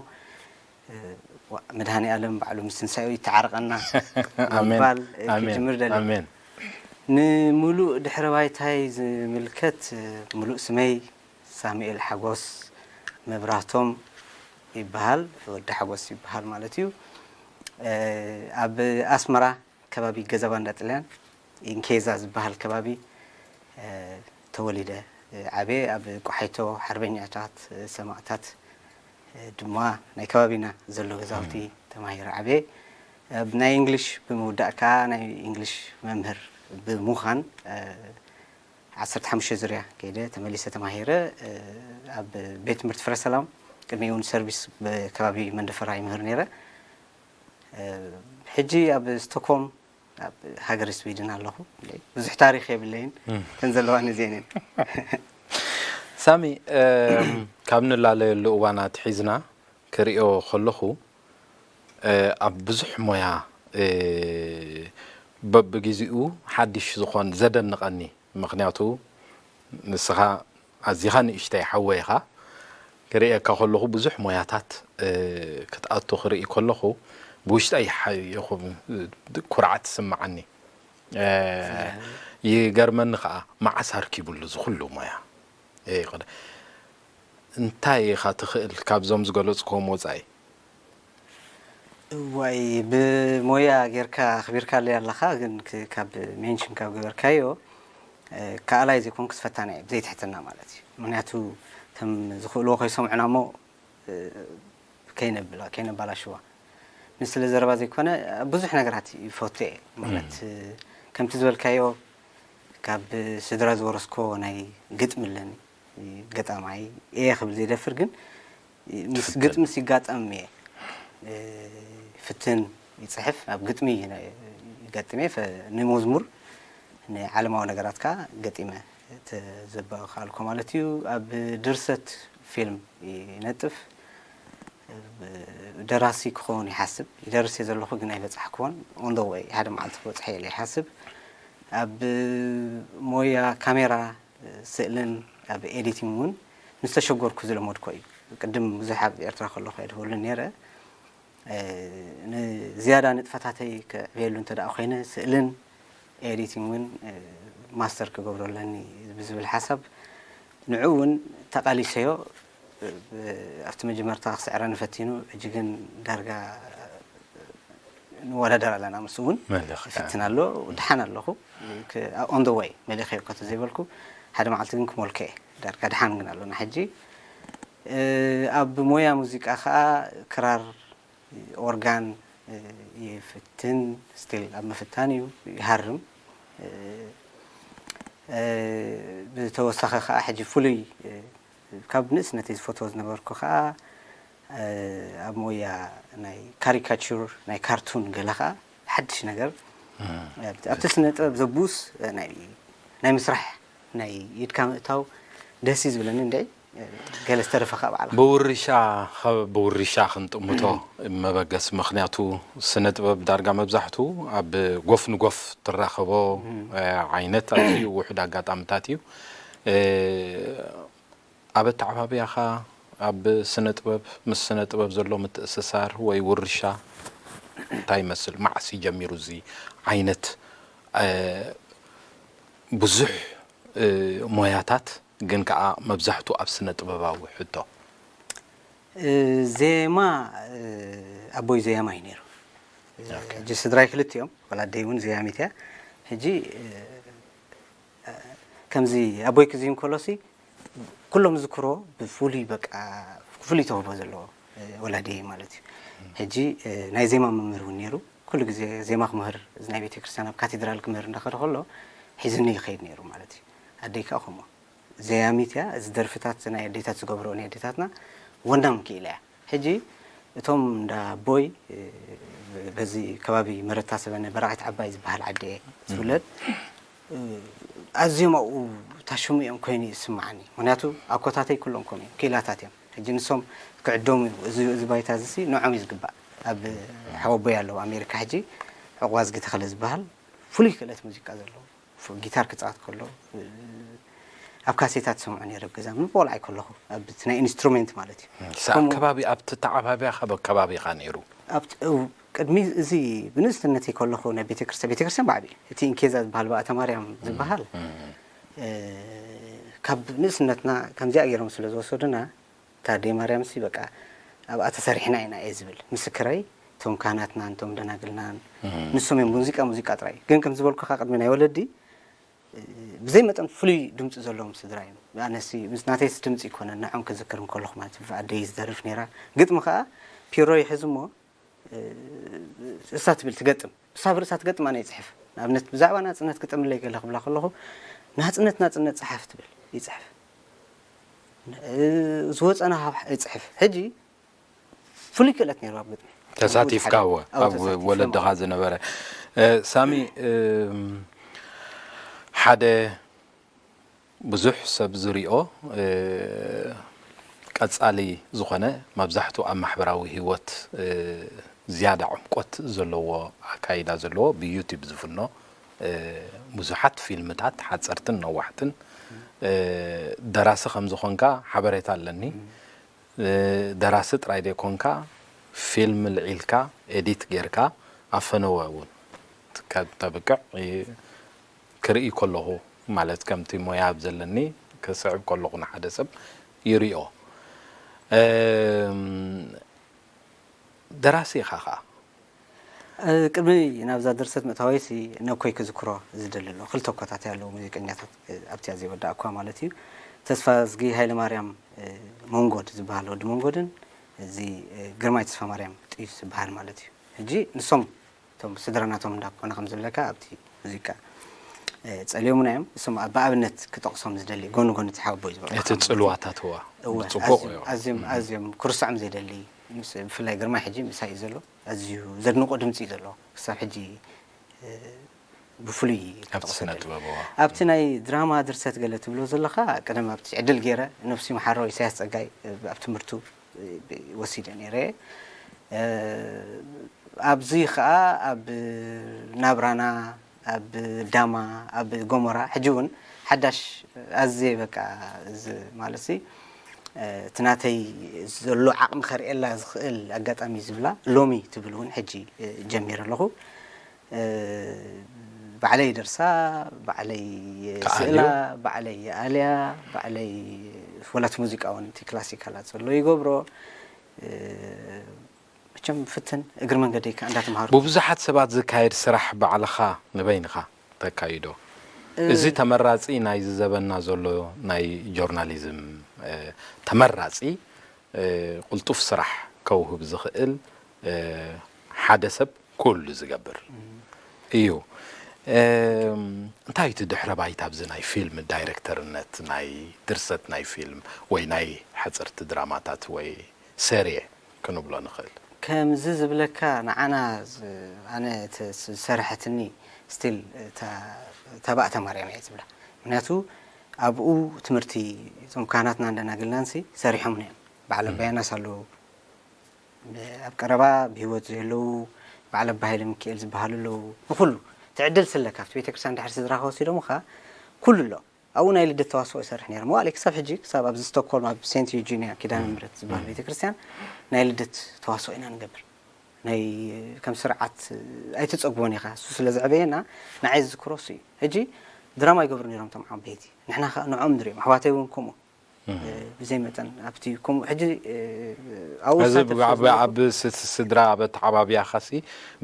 መድሃኔ ኣለም ባዕሉ ምስ ትንሳኤኡ ይተዓረቐና ኣሜን ምባል ኣሜን ክጅምር ደሊ ኣሜን ንምሉእ ድሕረ ባይታይ ዝምልከት ምሉእ ስመይ ሳሙኤል ሓጎስ መብራህቶም ይበሃል፣ ወዲ ሓጎስ ይበሃል ማለት እዩ። ኣብ ኣስመራ ከባቢ ገዛ ባንዳ ጥልያን ኢንኬዛ ዝበሃል ከባቢ ተወሊደ ዓብየ። ኣብ ቆሓይቶ ሓርበኛታት ሰማእታት ድማ ናይ ከባቢና ዘሎ ገዛውቲ ተማሂረ ዓብየ። ናይ እንግሊሽ ብምውዳእ ከዓ ናይ እንግሊሽ መምህር ብምዃን ዓሰርተ ሓሙሽተ ዙርያ ከይደ ተመሊሰ ተማሂረ። ኣብ ቤት ትምህርቲ ፍረ ሰላም ቅድሚኡ እውን ሰርቪስ ከባቢ መንደፈራ ይምህር ነይረ። ሕጂ ኣብ ስቶክሆልም ኣብ ሃገረ ስዊድን ኣለኹ። ብዙሕ ታሪኽ የብለይን፣ ተን ዘለዋ ነዚአን እየን። ሳሚ፣ ካብ ንላለየሉ እዋን ኣትሒዝና ክሪኦ ከለኹ ኣብ ብዙሕ ሞያ በብግዜኡ ሓድሽ ዝኾን ዘደንቐኒ፣ ምኽንያቱ ንስኻ ኣዚኻ ንእሽተይ ሓወይ ኢኻ። ክርእየካ ከለኹ ብዙሕ ሞያታት ክትኣቱ ክርኢ ከለኹ ብውሽጠይ ኩርዓት ትስምዓኒ። ይገርመኒ ከዓ መዓስ ኣርኪቡሉ እዚ ኩሉ ሞያ። እንታይ ኢኻ ትኽእል ካብዞም ዝገለፅክዎም ወፃኢ? እዋይ ብሞያ ጌርካ ኣኽቢርካለይ ኣለኻ፣ ግን ካብ ሜንሽን ካብ ገበርካዮ ከኣላይ ዘይኮንኩስ ፈታኒ እየ ብዘይትሕትና ማለት እዩ። ምክንያቱ ከም ዝኽእልዎ ከይሰምዑና እሞ ከይነብላ ከይነባላሽዋ ምስ ስለ ዘረባ ዘይኮነ ብዙሕ ነገራት ይፈቱ እየ ማለት ከምቲ ዝበልካዮ ካብ ስድራ ዝወረስኮ ናይ ግጥሚ ኣለኒ። ገጣማይ እየ ክብል ዘይደፍር ግን ምስ ግጥምስ ይጋጠም እየ። ፍትን ይፅሕፍ ኣብ ግጥሚ ይገጥም እየ። ንመዝሙር ንዓለማዊ ነገራት ከዓ ገጢመ ተዘበእካልኩ ማለት እዩ። ኣብ ድርሰት ፊልም ይነጥፍ። ደራሲ ክኸውን ይሓስብ ይደርስ እየ ዘለኹ ግን ኣይበፃሕክዎን። On the way ሓደ መዓልቲ ክበፅሐ እየ ይሓስብ። ኣብ ሞያ ካሜራ ስእልን ኣብ ኤዲቲንግ እውን ምስ ተሸጎርኩ ዝለመድኮ እዩ። ቅድም ብዙሕ ኣብ ኤርትራ ከለኹ የድህበሉ ነይረ። ንዝያዳ ንጥፈታተይ ከዕብየሉ እንተ ደኣ ኮይነ ስእልን ኤዲቲንግ እውን ማስተር ክገብሮ ኣለኒ ብዝብል ሓሳብ ንዑ እውን ተቓሊሰዮ። ኣብቲ መጀመርታ ክስዕረኒ ፈቲኑ ሕጂ ግን ዳርጋ ንወዳደር ኣለና ምስ እውን መለኽ ይፍትን ኣሎ። ድሓን ኣለኹ። On the way መሊኸዮ እኳ ተዘይበልኩ ሓደ መዓልቲ ግን ክሞልከ እየ። ዳርጋ ድሓን ግን ኣለና ሕጂ። ኣብ ሞያ ሙዚቃ ከዓ ክራር ኦርጋን ይፍትን ስቲል ኣብ ምፍታን እዩ ይሃርም። ብተወሳኺ ከዓ ሕጂ ፍሉይ ካብ ንእስነተይ ዝፈትዎ ዝነበርኩ ከዓ ኣብ ሞያ ናይ ካሪካቹር ናይ ካርቱን ገለ ከዓ ሓድሽ ነገር ኣብቲ ስነ ጥበብ ዘብኡስ ናይ ምስራሕ ናይ ኢድካ ምእታው ደስ እዩ ዝብለኒ። እንደ ገለ ዝተረፈ ከዓ በዓል ብውርሻ ብውርሻ ክንጥምቶ መበገስ ምክንያቱ ስነ ጥበብ ዳርጋ መብዛሕቱ ኣብ ጎፍ ንጎፍ ትራኸቦ ዓይነት ኣዝዩ ውሑድ ኣጋጣምታት እዩ። ኣብ ኣተዓባብያኻ ኣብ ስነ ጥበብ ምስ ስነ ጥበብ ዘሎ ምትእስሳር ወይ ውርሻ እንታይ ይመስል? መዓስ እዩ ጀሚሩ እዚ ዓይነት ብዙሕ ሞያታት ግን ከዓ መብዛሕቱ ኣብ ስነ ጥበባዊ ሕቶ? ዜማ ኣቦይ ዘያማይ ነይሩ። ሕጂ ስድራይ ክልቲኦም ወላደይ እውን ዘያሚት እያ። ሕጂ ከምዚ ኣቦይ ክዝይም ከሎሲ ኩሎም ዝዝክሮ ብፍሉይ በቃ ፍሉይ ተውህቦ ዘለዎ ወላዲ ማለት እዩ። ሕጂ ናይ ዜማ መምህር እውን ነይሩ። ኩሉ ግዜ ዜማ ክምህር እዚ ናይ ቤተ ክርስቲያን ኣብ ካቴድራል ክምህር እንዳኸደ ከሎ ሒዝኒ ይኸይድ ነይሩ ማለት እዩ። ኣደይ ከዓ ከምኡ ዘያሚት እያ። እዚ ደርፍታት ናይ ኣዴታት ዝገብሮ ናይ ኣዴታትና ወናም ክኢላ እያ። ሕጂ እቶም እንዳ ቦይ በዚ ከባቢ መረታ ሰበነ በራቂት ዓባይ ዝበሃል ዓዲ እየ ዝውለድ። ኣዝዮም ኣብኡ ታሽሙ እዮም ኮይኑ ይስምዓኒ። ምክንያቱ ኣኮታተይ ኩሎም ከምኡ እዮም ክኢላታት እዮም። ሕጂ ንሶም ክዕደሙ እዩ። እዚ እዚ ባይታ እዚ ንዖም እዩ ዝግባእ። ኣብ ሓወቦይ ኣለዉ ኣሜሪካ ሕጂ ዕቑባዝጊ ተኸለ ዝበሃል ፍሉይ ክእለት ሙዚቃ ዘለዎ ጊታር ክፃወት ከሎ ኣብ ካሴታት ሰምዑ ነይረ ኣብ ገዛ፣ ምን ቆልዓ ከለኹ፣ ኣብ እቲ ናይ ኢንስትሩሜንት ማለት እዩ። ሰኣብ ከባቢ ኣብቲ ተዓባቢያ ካብ ከባቢኻ ነይሩ? ኣብቲ እው፣ ቅድሚ እዚ ብንእስትነተይ ከለኹ ናይ ቤተክርስትያን፣ ቤተክርስትያን ባዕቢ እቲ ኢንኬዛ ዝበሃል፣ ብኣተ ማርያም ዝበሃል፣ እ፣ ካብ ንእስነትና ከምዚኣ ገይሮም ስለ ዝወሰዱና፣ ታዴ ማርያም ሲ በቃ ኣብኣ ተሰሪሕና ኢና እየ ዝብል ምስክረይ። እቶም ካህናትናን እቶም ደናግልናን ንሶም እዮም ሙዚቃ ሙዚቃ ጥራይ። ግን ከም ዝበልኩኻ ቅድሚ ናይ ወለዲ ብዘይ መጠን ፍሉይ ድምፂ ዘለዎም ስድራ እዮም። ኣነሲ ምስ ናተይስ ድምፂ ይኮነ ንዖም ክዝክር እንከለኹ ማለት እዩ። ኣደይ ዝደርፍ ነይራ። ግጥሚ ከዓ ፒሮ ይሕዝ እሞ እሳ ትብል ትገጥም። እሳ ብርእሳ ትገጥም፣ ኣነ ይፅሕፍ። ንኣብነት ብዛዕባ ናፅነት ግጠምለይ ገለ ክብላ ከለኹ ናፅነት ናፅነት ፀሓፍ ትብል፣ ይፅሕፍ። ዝወፀና ካብ ይፅሕፍ። ሕጂ ፍሉይ ክእለት ነይሩ ኣብ ግጥሚ። ተሳቲፍካ እወ፣ ኣብ ወለድኻ ዝነበረ። ሳሚ፣ ሓደ ብዙሕ ሰብ ዝሪኦ ቀጻሊ ዝኾነ፣ መብዛሕትኡ ኣብ ማሕበራዊ ህይወት ዝያዳ ዕምቆት ዘለዎ ኣካይዳ ዘለዎ ብዩቲብ ዝፍኖ ብዙሓት ፊልምታት ሓጸርትን ነዋሕትን፣ ደራሲ ከም ዝኾንካ ሓበሬታ ኣለኒ። ደራሲ ጥራይ ዘይኮንካ፣ ፊልም ልዒልካ ኤዲት ጌርካ ኣብ ፈነወ እውን ከተብቅዕ ክርኢ ከለኹ፣ ማለት ከምቲ ሞያ ኣብ ዘለኒ ክስዕብ ከለኹ ንሓደ ሰብ ይሪኦ። ደራሲ ኢኻ ኸኣ። ቅድሚ ናብዛ ድርሰት ምእታወይሲ ነኮይ ክዝክሮ ዝደሊ ኣሎ። ክልተ ኮታት ኣለዉ ሙዚቀኛታት ኣብቲያ ዘይወዳእኳ ማለት እዩ። ተስፋዝጊ ሃይለማርያም መንጎድ ዝበሃል ወዲ መንጎድን እዚ ግርማይ ተስፋማርያም ጥዩስ ዝበሃል ማለት እዩ። ሕጂ ንሶም እቶም ስድራ ናቶም እንዳኮነ ከም ዝብለካ ኣብቲ ሙዚቃ ጸልዮምና እዮም። እሶም ብኣብነት ክጠቕሶም ዝደሊ ጎኒ ጎኒ ተሓቦ ዝበሉ እቲ ጽልዋታት እዋ ጽቡቕ እዩ። ኣዝዮም ኣዝዮም ክርስዖም ዘይደሊ፣ ብፍላይ ግርማይ ሕጂ ምሳይ እዩ ዘሎ። ኣዝዩ ዘድንቆ ድምጺ እዩ ዘለዎ። ክሳብ ሕጂ ብፍሉይ ኣብቲ ስነ ጥበብ እዋ ኣብቲ ናይ ድራማ ድርሰት ገለ ትብሎ ዘለኻ፣ ቀደም ኣብቲ ዕድል ገይረ ነፍሲ መሓሮ ኢሳያስ ጸጋይ ኣብ ትምህርቱ ወሲደ ነይረ። ኣብዚ ኸኣ ኣብ ናብራና፣ ኣብ ዳማ፣ ኣብ ጎሞራ፣ ሕጂ እውን ሓዳሽ ኣዝየ በቃ እዚ ማለት ሲ እቲ ናተይ ዘሎ ዓቕሚ ከርእየላ ዝኽእል ኣጋጣሚ ዝብላ ሎሚ ትብል እውን ሕጂ ጀሚረ ኣለኹ። ባዕለይ ደርሳ፣ ባዕለይ ስእላ፣ ባዕለይ ኣልያ፣ ባዕለይ ወላት ሙዚቃ እውን እቲ ክላሲካላት ዘሎ ይገብሮ። መቸም ፍትን እግሪ መንገደይ ከዓ እንዳተምሃሩ። ብብዙሓት ሰባት ዝካየድ ስራሕ ባዕልኻ ንበይንኻ ተካይዶ። እዚ ተመራጺ ናይዚ ዘበንና ዘሎ ናይ ጆርናሊዝም ተመራጺ ቅልጡፍ ስራሕ ከውህብ ዝኽእል ሓደ ሰብ ኩሉ ዝገብር እዩ። እንታይ እቲ ድሕረ ባይታ ኣብዚ ናይ ፊልም ዳይረክተርነት፣ ናይ ድርሰት ናይ ፊልም ወይ ናይ ሓፀርቲ ድራማታት ወይ ሰሪየ ክንብሎ ንኽእል? ከምዚ ዝብለካ ንዓና ኣነ ዝሰርሐትኒ ስቲል ተባእተ ማርያም እየ ዝብላ። ምክንያቱ ኣብኡ ትምህርቲ እቶም ካህናትና እንደናግልናንሲ ሰሪሖምና እዮም። በዓል ኣባያናስ ኣለዉ፣ ኣብ ቀረባ ብህይወት ዘለዉ በዓል ኣባ ሃይለ ሚካኤል ዝበሃሉ ኣለዉ። ንኹሉ ትዕድል ስለካ ኣብቲ ቤተክርስትያን ድሕሪ ስድራኻ ወሲዶምኻ ኩሉ ኣሎ። ኣብኡ ናይ ልደት ተዋስኦ ይሰርሕ ነይረ። መዋእለይ ክሳብ ሕጂ ክሳብ ኣብዚ ስቶክሆልም ኣብ ሴንት ዩጂንያ ኪዳነ ምሕረት ዝበሃል ቤተክርስትያን ናይ ልደት ተዋስኦ ኢና ንገብር። ናይ ከም ስርዓት ኣይትጸግቦን ኢኻ። እሱ ስለ ዘዕበየና ንዓይ ዝዝክሮ እሱ እዩ። ሕጂ ድራማ ይገብሩ ነይሮም እቶም ዓበይቲ። ንሕና ኸኣ ንዕኦም ንሪኦም። ኣሕዋተይ እውን ከምኡ። ብዘይ መጠን ኣብቲ ከምኡ ሕጂ ኣብኡ እዚ ሳተፍ ብዓቢ ስለዝነበርኩ ዓቢ ስ- ስድራ በተዓባብያኻሲ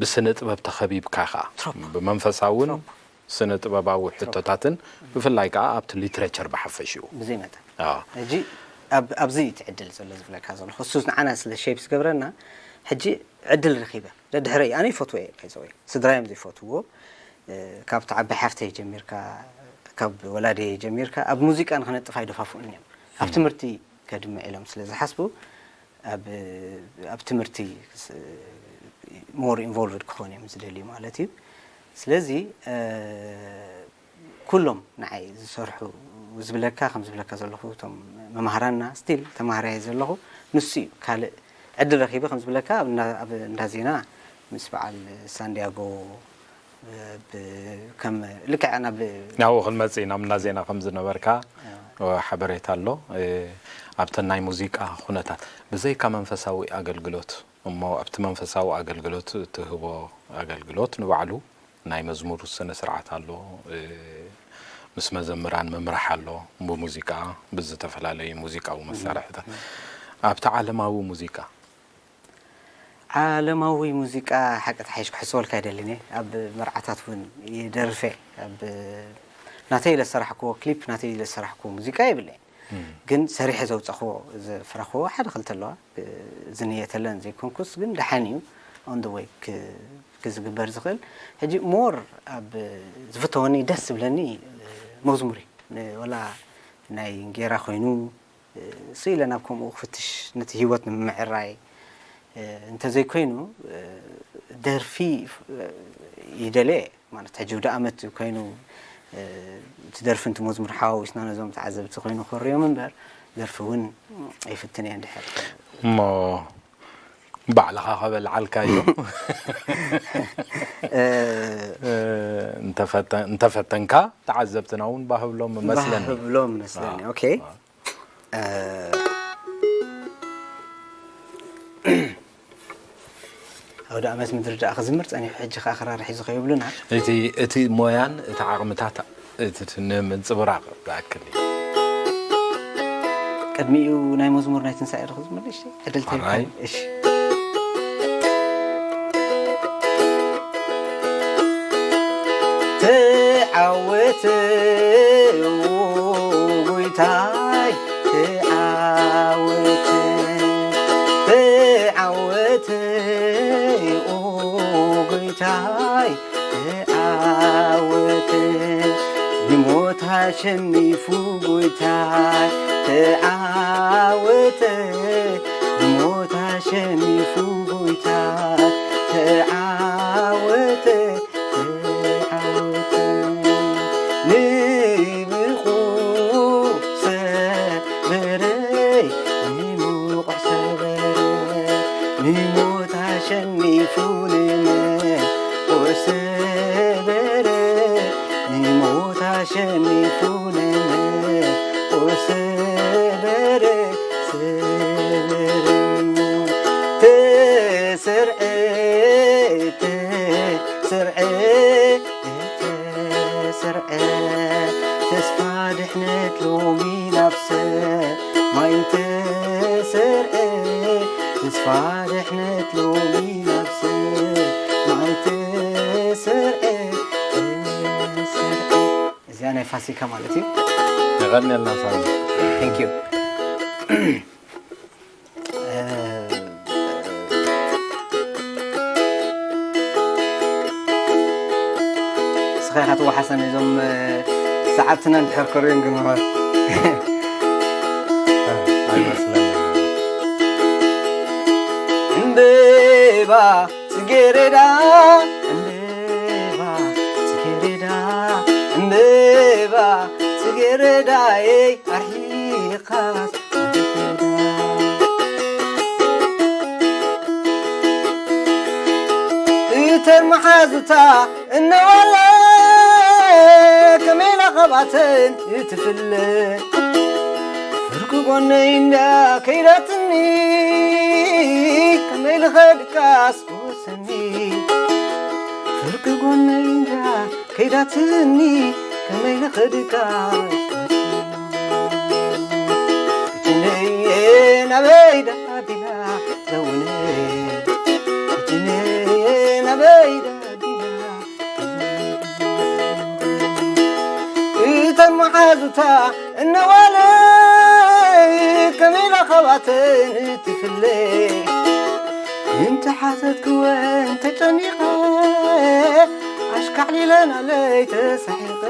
ብስነ ጥበብ ተኸቢብካ ኸኣ ትሮፕ። ብመንፈሳውን ትሮፕ። ስነ ጥበባዊ ሕቶታትን ብፍላይ ከዓ ኣብቲ ሊትሬቸር ብሓፈሽኡ ብዘይ መጠን ኣዎ። ሕጂ ኣብ- ኣብዚ እዩ እቲ ዕድል ዘሎ ዝብለካ ዘለኹ እሱ ንዓና ስለ ሼፕ ዝገብረና ሕጂ ዕድል ረኺበ ደድሕረይ ኣነ ይፈትዎ እየ ባይዘወይ ስድራዮም ዘይፈትዎ ካብ ተዓባይ ሓፍተይ ጀሚርካ ካብ ወላደይ ጀሚርካ ኣብ ሙዚቃ ንክነጥፍ ኣይደፋፍኡን እዮም ኣብ ትምህርቲ ከድምዕ ኢሎም ስለ ዝሓስቡ ኣብ ኣብ ትምህርቲ ሞር ኢንቮልቭድ ክኾኑ እዮም ዝደልዩ ማለት እዩ ስለዚ ኩሎም ንዓይ ዝሰርሑ ዝብለካ ከም ዝብለካ ዘለኹ እቶም መማህራንና ስቲል ተማሃራየ ዘለኹ ንሱ እዩ ካልእ ዕድል ረኺበ ከም ዝብለካ ኣብ እንዳ ዜና ምስ በዓል ሳንዲያጎ ብ- ከም ልክዕ ናብ ናብኡ ክንመጽእ ኢና። ምና ዜና ከም ዝነበርካ ሓበሬታ ኣሎ። ኣብተን ናይ ሙዚቃ ኩነታት ብዘይካ መንፈሳዊ ኣገልግሎት እሞ ኣብቲ መንፈሳዊ ኣገልግሎት እትህቦ ኣገልግሎት ንባዕሉ ናይ መዝሙር ስነ ስርዓት ኣሎ። ምስ መዘምራን ምምራሕ ኣሎ። ብሙዚቃ ብዝተፈላለዩ ሙዚቃዊ መሳርሕታት ኣብቲ ዓለማዊ ሙዚቃ ዓለማዊ ሙዚቃ ሓቂ ተሓይሽ ክሕስበልካ ኣይደልን እየ። ኣብ መርዓታት እውን ይደርፍ እየ። ኣብ ናተይ ኢለ ዝሰራሕክዎ ክሊፕ ናተይ ኢለ ዝሰራሕክዎ ሙዚቃ የብለይን። ግን ሰሪሐ ዘውፀኽዎ ዘፍረኽዎ ሓደ ክልተ ኣለዋ። ዝንየተለን ዘይኮንኩስ ግን ደሓን እዩ on the way ክዝግበር ዝኽእል። ሕጂ ሞር ኣብ ዝፍተወኒ ደስ ዝብለኒ መዝሙር እዩ። ወላ ናይ እንጌራ ኮይኑ ስኢለ ናብ ከምኡ ክፍትሽ ነቲ ህይወት ንምምዕራይ እንተዘይኮይኑ ደርፊ ይደልየ ማለት ሕጂ ወደ ኣመት ኮይኑ እቲ ደርፊ ንቲ መዝሙር ሓዋዊስና ነዞም ተዓዘብቲ ኮይኑ ክርዮም እምበር ደርፊ እውን ይፍትን እየ እንድሕር እሞ ባዕልኻ ከበልዓልካዮ እንተፈተንካ ተዓዘብትና እውን ባህብሎም መስለኒ ባህብሎም መስለኒ ኦኬ ኣውደ ኣመት ምድሪ ደኣ ክዝምር ጸኒሑ ሕጂ ከኣ ክራር ሒዙ ከይብሉና እቲ እቲ ሞያን እቲ ዓቕምታት እቲ ንምንጽብራቕ ዝኣክል እዩ። ቅድሚኡ ናይ መዝሙር ናይ ትንሳኤ ዶ ክዝምር ንእሽተይ ዕድል ተሂብካኒ። እሺ። ተዓወተ ጎይታይ ተዓወተ ተዓወተ ኦ ጎይታይ ተዓወተ ብሞት ኣሸኒፉ ጎይታይ ተዓወተ ብሞት ኣሸኒፉ ጎይታይ ተዓወተ ተዓወተ ንብቑ ሰበረ ንብቑ ሰበረ ንሞት ኣሸኒፉ ንመ ሰበረ ንሞት ኣሸኒፉ ንመ ሰበረ ሰበረ ተሰርዐ ተሰርዐ ተሰርዐ ተስፋ ድሕነት ሎሚ ናብ ሰማይ ተሰርዐ ተስፋ ድሕነት ሎሚ ናብ ሰማይ ተሰርዐ ተሰርዐ እዚኣ ናይ ፋሲካ ማለት እዩ። የቐንየልና ሳሚ። Thank you። ስኻ ኢኻ ትወሓሰኒ እዞም ሰዓብትና እንድሕር ከርእዮም ግን ምዃን ኣይመስለኒ ዕምበባ ጽጌረዳ ዕምበባ ጽጌረዳ ዕምበባ ጽጌረዳየይ ኣርሒኻስ እተን መሓዙታ እናዋለ ከመይ ኢላ ኻባተን እትፍለ ፍርቂ ጎነይ እንዳ ከይዳትኒ ከመይ ልኸድካስ ወሰኒ ፍርቂ ጎነይ እንዳ ከይዳትኒ ከመይ ልኸድካስ ወሰኒ እትነየ ናበይ ዳቢላ ዘውነ እትነየ ናበይ ዳቢላ እተን መሓዙታ እናዋለ ከመይ ኢላ ኻባተን ትፍለ እንተ ሓተትክወን ተጨኒቐ ኣሽካዕሊለናለይ ተሳሒቐ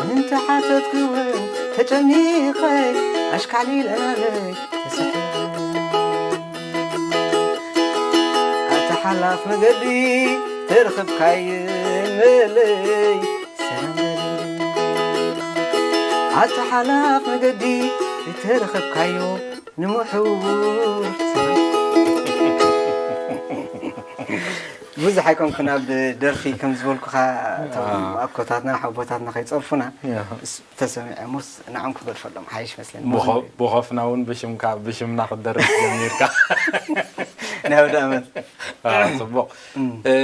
እንተ ሓተትክወን ተጨኒቐ ኣሽካዕሊለናለይ ተሳሒቐ ኣታ ሓላፍ መገዲ ተረኸብካየ መለይ ሰላም በለለይ ኣታ ሓላፍ መገዲ ተረኸብካዮ ንምሑር ሰላም ብዙሕ ኣይኮንኩን ኣብ ደርፊ ከም ዝበልኩኻ፣ እቶም ኣኮታትና ሓቦታትና ከይጸርፉና፣ እስ-፣ ተሰሚዖምስ ንዓም ክገድፈሎም ሓይሽ መስለኒ። ብኸ-፣ ብኸፍና እውን ብሽምካ፣ ብሽምና ክትደርፍ ጀሚርካ። ናይ ኣውደ ኣመት። ኣዎ፣ ጽቡቕ። እ፣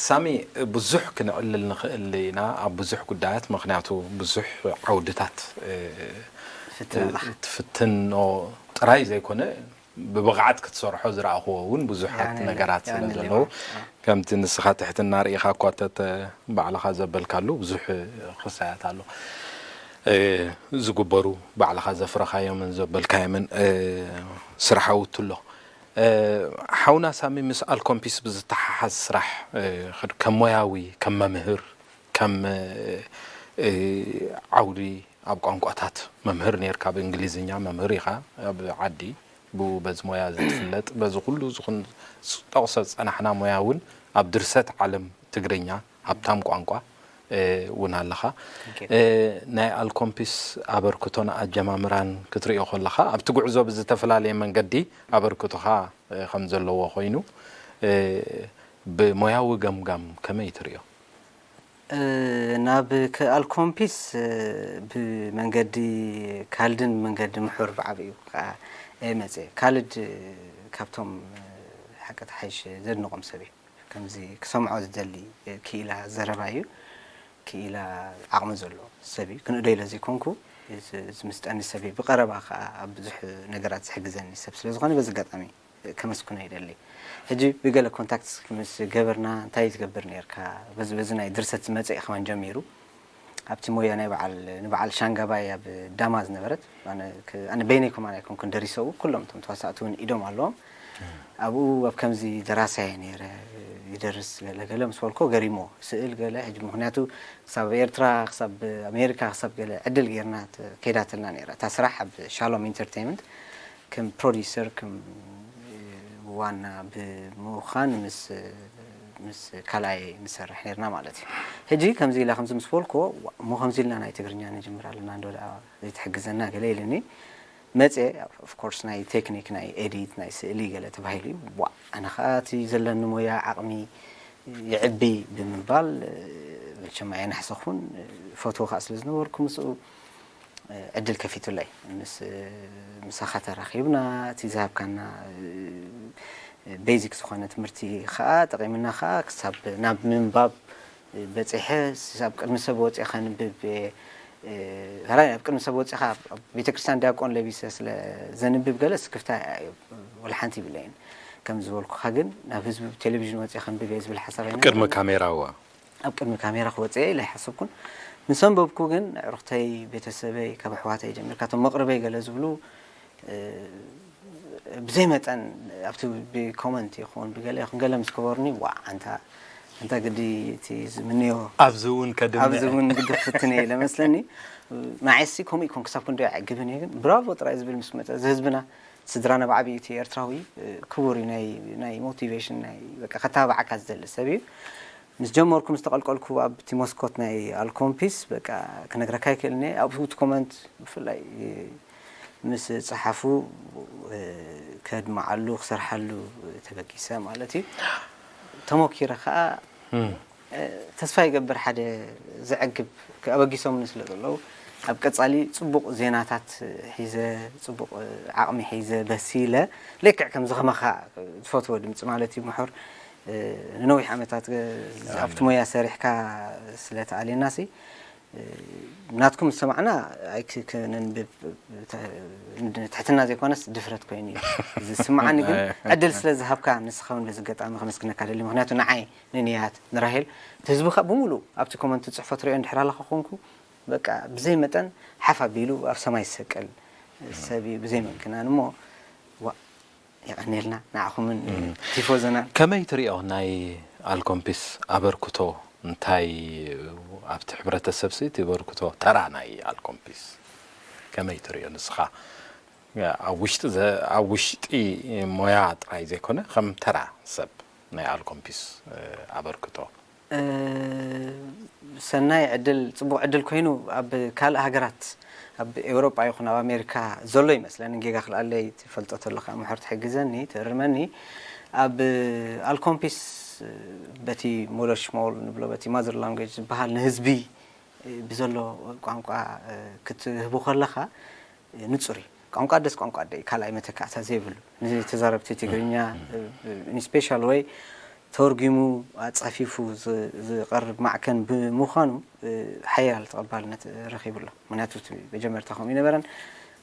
ሳሚ፣ ብዙሕ ክንዕልል ንኽእል ኢና ኣብ ብዙሕ ጉዳያት፣ ምኽንያቱ ብዙሕ ዓውድታት፣ እ፣ ትፍትን ኣለኻ። ትፍትኖ ጥራይ ዘይኮነ፣ ብብቕዓት ክትሰርሖ ዝረኣኽዎ እውን ብዙሓት ያኔ፣ ነገራት ስለ ያኔ ዘለዉ፣ ሌባ። ከምቲ ንስኻ ትሕትና ርኢኻ እኳ ተተ-፣ ባዕልኻ ዘበልካሉ ብዙሕ ክሳያት ኣሎ። እ፣ ዝግበሩ ባዕልኻ ዘፍረኻዮምን ዘበልካዮምን፣ እ፣ ስራሕ ኣውቱ ኣሎ። እ፣ ሓውና ሳሚ፣ ምስ ኣልኮምፒስ ብዝተሓሓዝ ስራሕ፣ እ፣ ከም ሞያዊ፣ ከም መምህር፣ ከም፣ እ፣ ዓውዲ ኣብ ቋንቋታት መምህር ኔርካ፣ ኣብ እንግሊዝኛ መምህር ኢኻ፣ ኣብ ዓዲ ብኡ በዚ ሞያ እዚ ትፍለጥ። በዚ ኩሉ ዝኹን ዝጠቕሶ ዝጸናሕና ሞያ እውን ኣብ ድርሰት ዓለም ትግርኛ ሃብታም ቋንቋ፣ እ፣ እውን ኣለኻ። Thank you። እ፣ ናይ ኣልኮምፒስ ኣበርክቶን ኣጀማምራን ክትርእዮ ከለኻ፣ ኣብቲ ጉዕዞ ብዝተፈላለየ መንገዲ ኣበርክቶኻ፣ እ፣ ከም ዘለዎ ኮይኑ፣ እ፣ ብሞያዊ ገምጋም ከመይ ትርእዮ? እ፣ ናብ ከ-፣ ኣልኮምፒስ፣ እ፣ ብመንገዲ ካልድን ብመንገዲ ምሑር ብዓቢኡ ከኣ እየ መጽየ። ካልድ፣ እ፣ ካብቶም፣ እ፣ ሓቂ ተሓይሽ ዘድንቖም ሰብ እዩ። ከምዚ ክሰምዖ ዝደሊ፣ እ፣ ክኢላ ዘረባ እዩ። ክኢላ ዓቕሚ ዘለዎ ሰብ እዩ። ክንእዶ ኢለ ዘይኮንኩ፣ እዚ፣ እዚ ምስጠኒ ሰብ እዩ። ብቐረባ ከኣ ኣብ ብዙሕ ነገራት ዝሕግዘኒ ሰብ ስለ ዝኾነ በዚ ኣጋጣሚ ከመስግኖ ይደሊ። ሕጂ ብገለ ኮንታክት ምስ ገበርና፣ "እንታይ ትገብር ነርካ? በዚ፣ በዚ ናይ ድርሰት ዝመጸ እዩ ከማን ጀሚሩ። ኣብቲ ሞያ ናይ በዓል፣ ንበዓል ሻንጋባይ ኣብ ዳማ ዝነበረት፣ ኣነ ክ-፣ ኣነ በይነይ ከማን ኣይኮንኩን ደሪሰው፣ ኩሎም እቶም ተዋሳእቲ እውን ኢዶም ኣለዎም። ኣብኡ ኣብ ከምዚ ደራሳይ ነይረ፣ ይደርስ ገለ ገለ ምስ በልኮ ገሪሞ፣ ስእል ገለ፣ ሕጂ ምኽንያቱ ክሳብ ኤርትራ፣ ክሳብ ኣሜሪካ፣ ክሳብ ገለ ዕድል ጌርና ተ-፣ ከይዳትልና ነይራ። እታ ስራሕ ኣብ ሻሎም ኢንተርቴይመንት ከም ፕሮዲሰር፣ ከም ዋና ብምዃን ምስ፣ ምስ ካልኣይ ንሰርሕ ነርና ማለት እዩ። ሕጂ ከምዚ ኢላ ከምዚ ምስ በልክዎ፣ "ዋ፣ እሞ ከምዚ ኢልና ናይ ትግርኛ ንጅምር ኣለና፣ እንዶ ደኣ ዘይትሕግዘና?" ገለ ኢልኒ። መጽየ፣ ኦፍ ኮርስ፣ ናይ ቴክኒክ፣ ናይ ኤዲት፣ ናይ ስእሊ ገለ ተባሂሉ እዩ። ዋ፣ ኣነ ኸኣ እቲ ዘለኒ ሞያ ዓቕሚ ይዕቢ ብምባል፣ መቸም ኣየናሕሰኹን፣ ፈትዎ ኸኣ ስለ ዝነበርኩ ምስኡ ዕድል ከፊቱለይ። ምስ፣ ምሳኻ ተራኺብና፣ እቲ ዝሃብካና ቤዚክ ዝኾነ ትምህርቲ ኸኣ ጠቒምና ኸኣ ክሳብ ናብ ምንባብ በጺሐ። ኣብ ቅድሚ ሰብ ወጺአ ከንብብ እየ። ሕራይ ኣብ ቅድሚ ሰብ ወጺኻ ኣብ ቤተክርስትያን ዲያቆን ለቢሰ ስለ ዘንብብ ገለ ስክፍታ ወላ ሓንቲ ይብለይን። ከም ዝበልኩኻ ግን ናብ ህዝቢ ቴሌቪዥን ወጺአ ከንብብ እየ ዝብል ሓሳብ ኣይነበረን። ቅድሚ ካሜራ፣ እዋ። ኣብ ቅድሚ ካሜራ ክወጽእ እየ ኢለ ኣይሓሰብኩን። ምስ ኣንበብኩ ግን ኣዕሩኽተይ፣ ቤተሰበይ፣ ካብ ኣሕዋተይ ጀሚርካ እቶም መቕርበይ ገለ ዝብሉ፣ እ፣ ብዘይ መጠን ኣብቲ ብኮመንት ይኹን ብገለ ይኹን ገለ ምስ ገበሩኒ፣ "ዋ፣ ኣንታ፣ ኣንታ ግዲ እቲ ዝምንዮ ኣብዚ እውን ከድምዕ። ኣብዚ እውን ግዲ ክፍትን እየ" ኢለ መስለኒ። ንዓይሲ ከምኡ ይኮን ክሳብ ክንደይ ኣዕግብን እየ፣ ግን ብራቮ ጥራይ ዝብል ምስ መጸ፣ እዚ ህዝብና፣ ስድራና ብዓቢኡ እቲ ኤርትራዊ፣ እ፣ ክቡር እዩ፣ ናይ፣ ናይ ሞቲቬሽን፣ ናይ በቃ ከተባብዓካ ዝደሊ ሰብ እዩ። ምስ ጀመርኩ፣ ምስ ተቐልቀልኩ ኣብቲ መስኮት ናይ ኣልኮምፒስ፣ በቃ ክነግረካ ኣይክእልን እየ። ኣብኡ እቲ ኮመንት ብፍላይ፣ እ፣ ምስ ጸሓፉ፣ እ፣ ከድምዓሉ፣ ክሰርሓሉ ተበጊሰ ማለት እዩ። ተሞኪረ ከኣ፣ እም። እ፣ ተስፋ ይገብር፣ ሓደ ዘዕግብ ኣበጊሶምኒ ስለ ዘለዉ፣ ኣብ ቀጻሊ ጽቡቕ ዜናታት ሒዘ፣ ጽቡቕ ዓቕሚ ሒዘ፣ በሲለ፣ ልክዕ ከምዚ ከማኻ ዝፈትዎ ድምጺ ማለት እዩ፣ ምሑር፣ እ፣ ንነዊሕ ዓመታት፣ እ፣ ኣብቲ ሞያ ሰሪሕካ ስለ ተኣልየናሲ፣ እ፣ ናትኩም ዝሰማዕና ኣይክ-፣ ክነንብብ፣ ተ-፣ ትሕትና ዘይኮነስ ድፍረት ኮይኑ እዩ ዝስምዓኒ፣ ግን ዕድል ስለ ዝሃብካ ንስኻ እውን በዚ ኣጋጣሚ ከመስግነካ ደሊ። ምኽንያቱ ንዓይ፣ ንንያት፣ ንራሄል፣ እቲ ህዝቢ ከኣ ብምሉእ ኣብቲ ኮመንት ጽሕፎ ትሪኦ እንድሕር ኣለኻ ኮንኩ፣ በቃ ብዘይ መጠን ሓፍ ኣቢሉ ኣብ ሰማይ ዝሰቀል ሰብ እዩ፣ ብዘይ ምክናን። እሞ ዋ፣ የቐንየልና ንዓኹምን እም። ቲፎዞና። ከመይ ትሪኦ ናይ ኣልኮምፒስ ኣበርክቶ? እንታይ ኣብቲ ሕብረተሰብ ሲ እቲ ኣበርክቶ፣ ተራ ናይ ኣልኮምፒስ ከመይ ትሪኦ ንስኻ? ኣብ ውሽጢ ዘ-፣ ኣብ ውሽጢ ሞያ ጥራይ ዘይኮነ፣ ከም ተራ ሰብ ናይ ኣልኮምፒስ፣ እ፣ ኣበርክቶ። እ፣ ሰናይ ዕድል፣ ጽቡቕ ዕድል ኮይኑ ኣብ ካልእ ሃገራት፣ ኣብ ኤውሮጳ ይኹን ኣብ ኣሜሪካ ዘሎ ይመስለኒ፣ ጌጋ ክልኣለይ ትፈልጦ ተለኻ ምሕር ትሕግዘኒ፣ ትእርመኒ። ኣብ ኣልኮምፒስ በቲ ሞለሽሞል ንብሎ በቲ ማዘር ላንጉጅ ዝበሃል ንህዝቢ ብዘሎ ቋንቋ ክትህቡ ከለኻ ንጹር እዩ። ቋንቋ ደስ ቋንቋ ደይ ካልኣይ መተካእታ ዘይብሉ ንተዛረብቲ ትግርኛ ኢን ስፔሻል ወይ ተወርጊሙ ኣጻፊፉ ዝቐርብ ማዕከን ብምዃኑ ሓያል ተቐባልነት ረኺቡ ኣሎ። ምክንያቱ እቲ መጀመርታ ከምኡ ይነበረን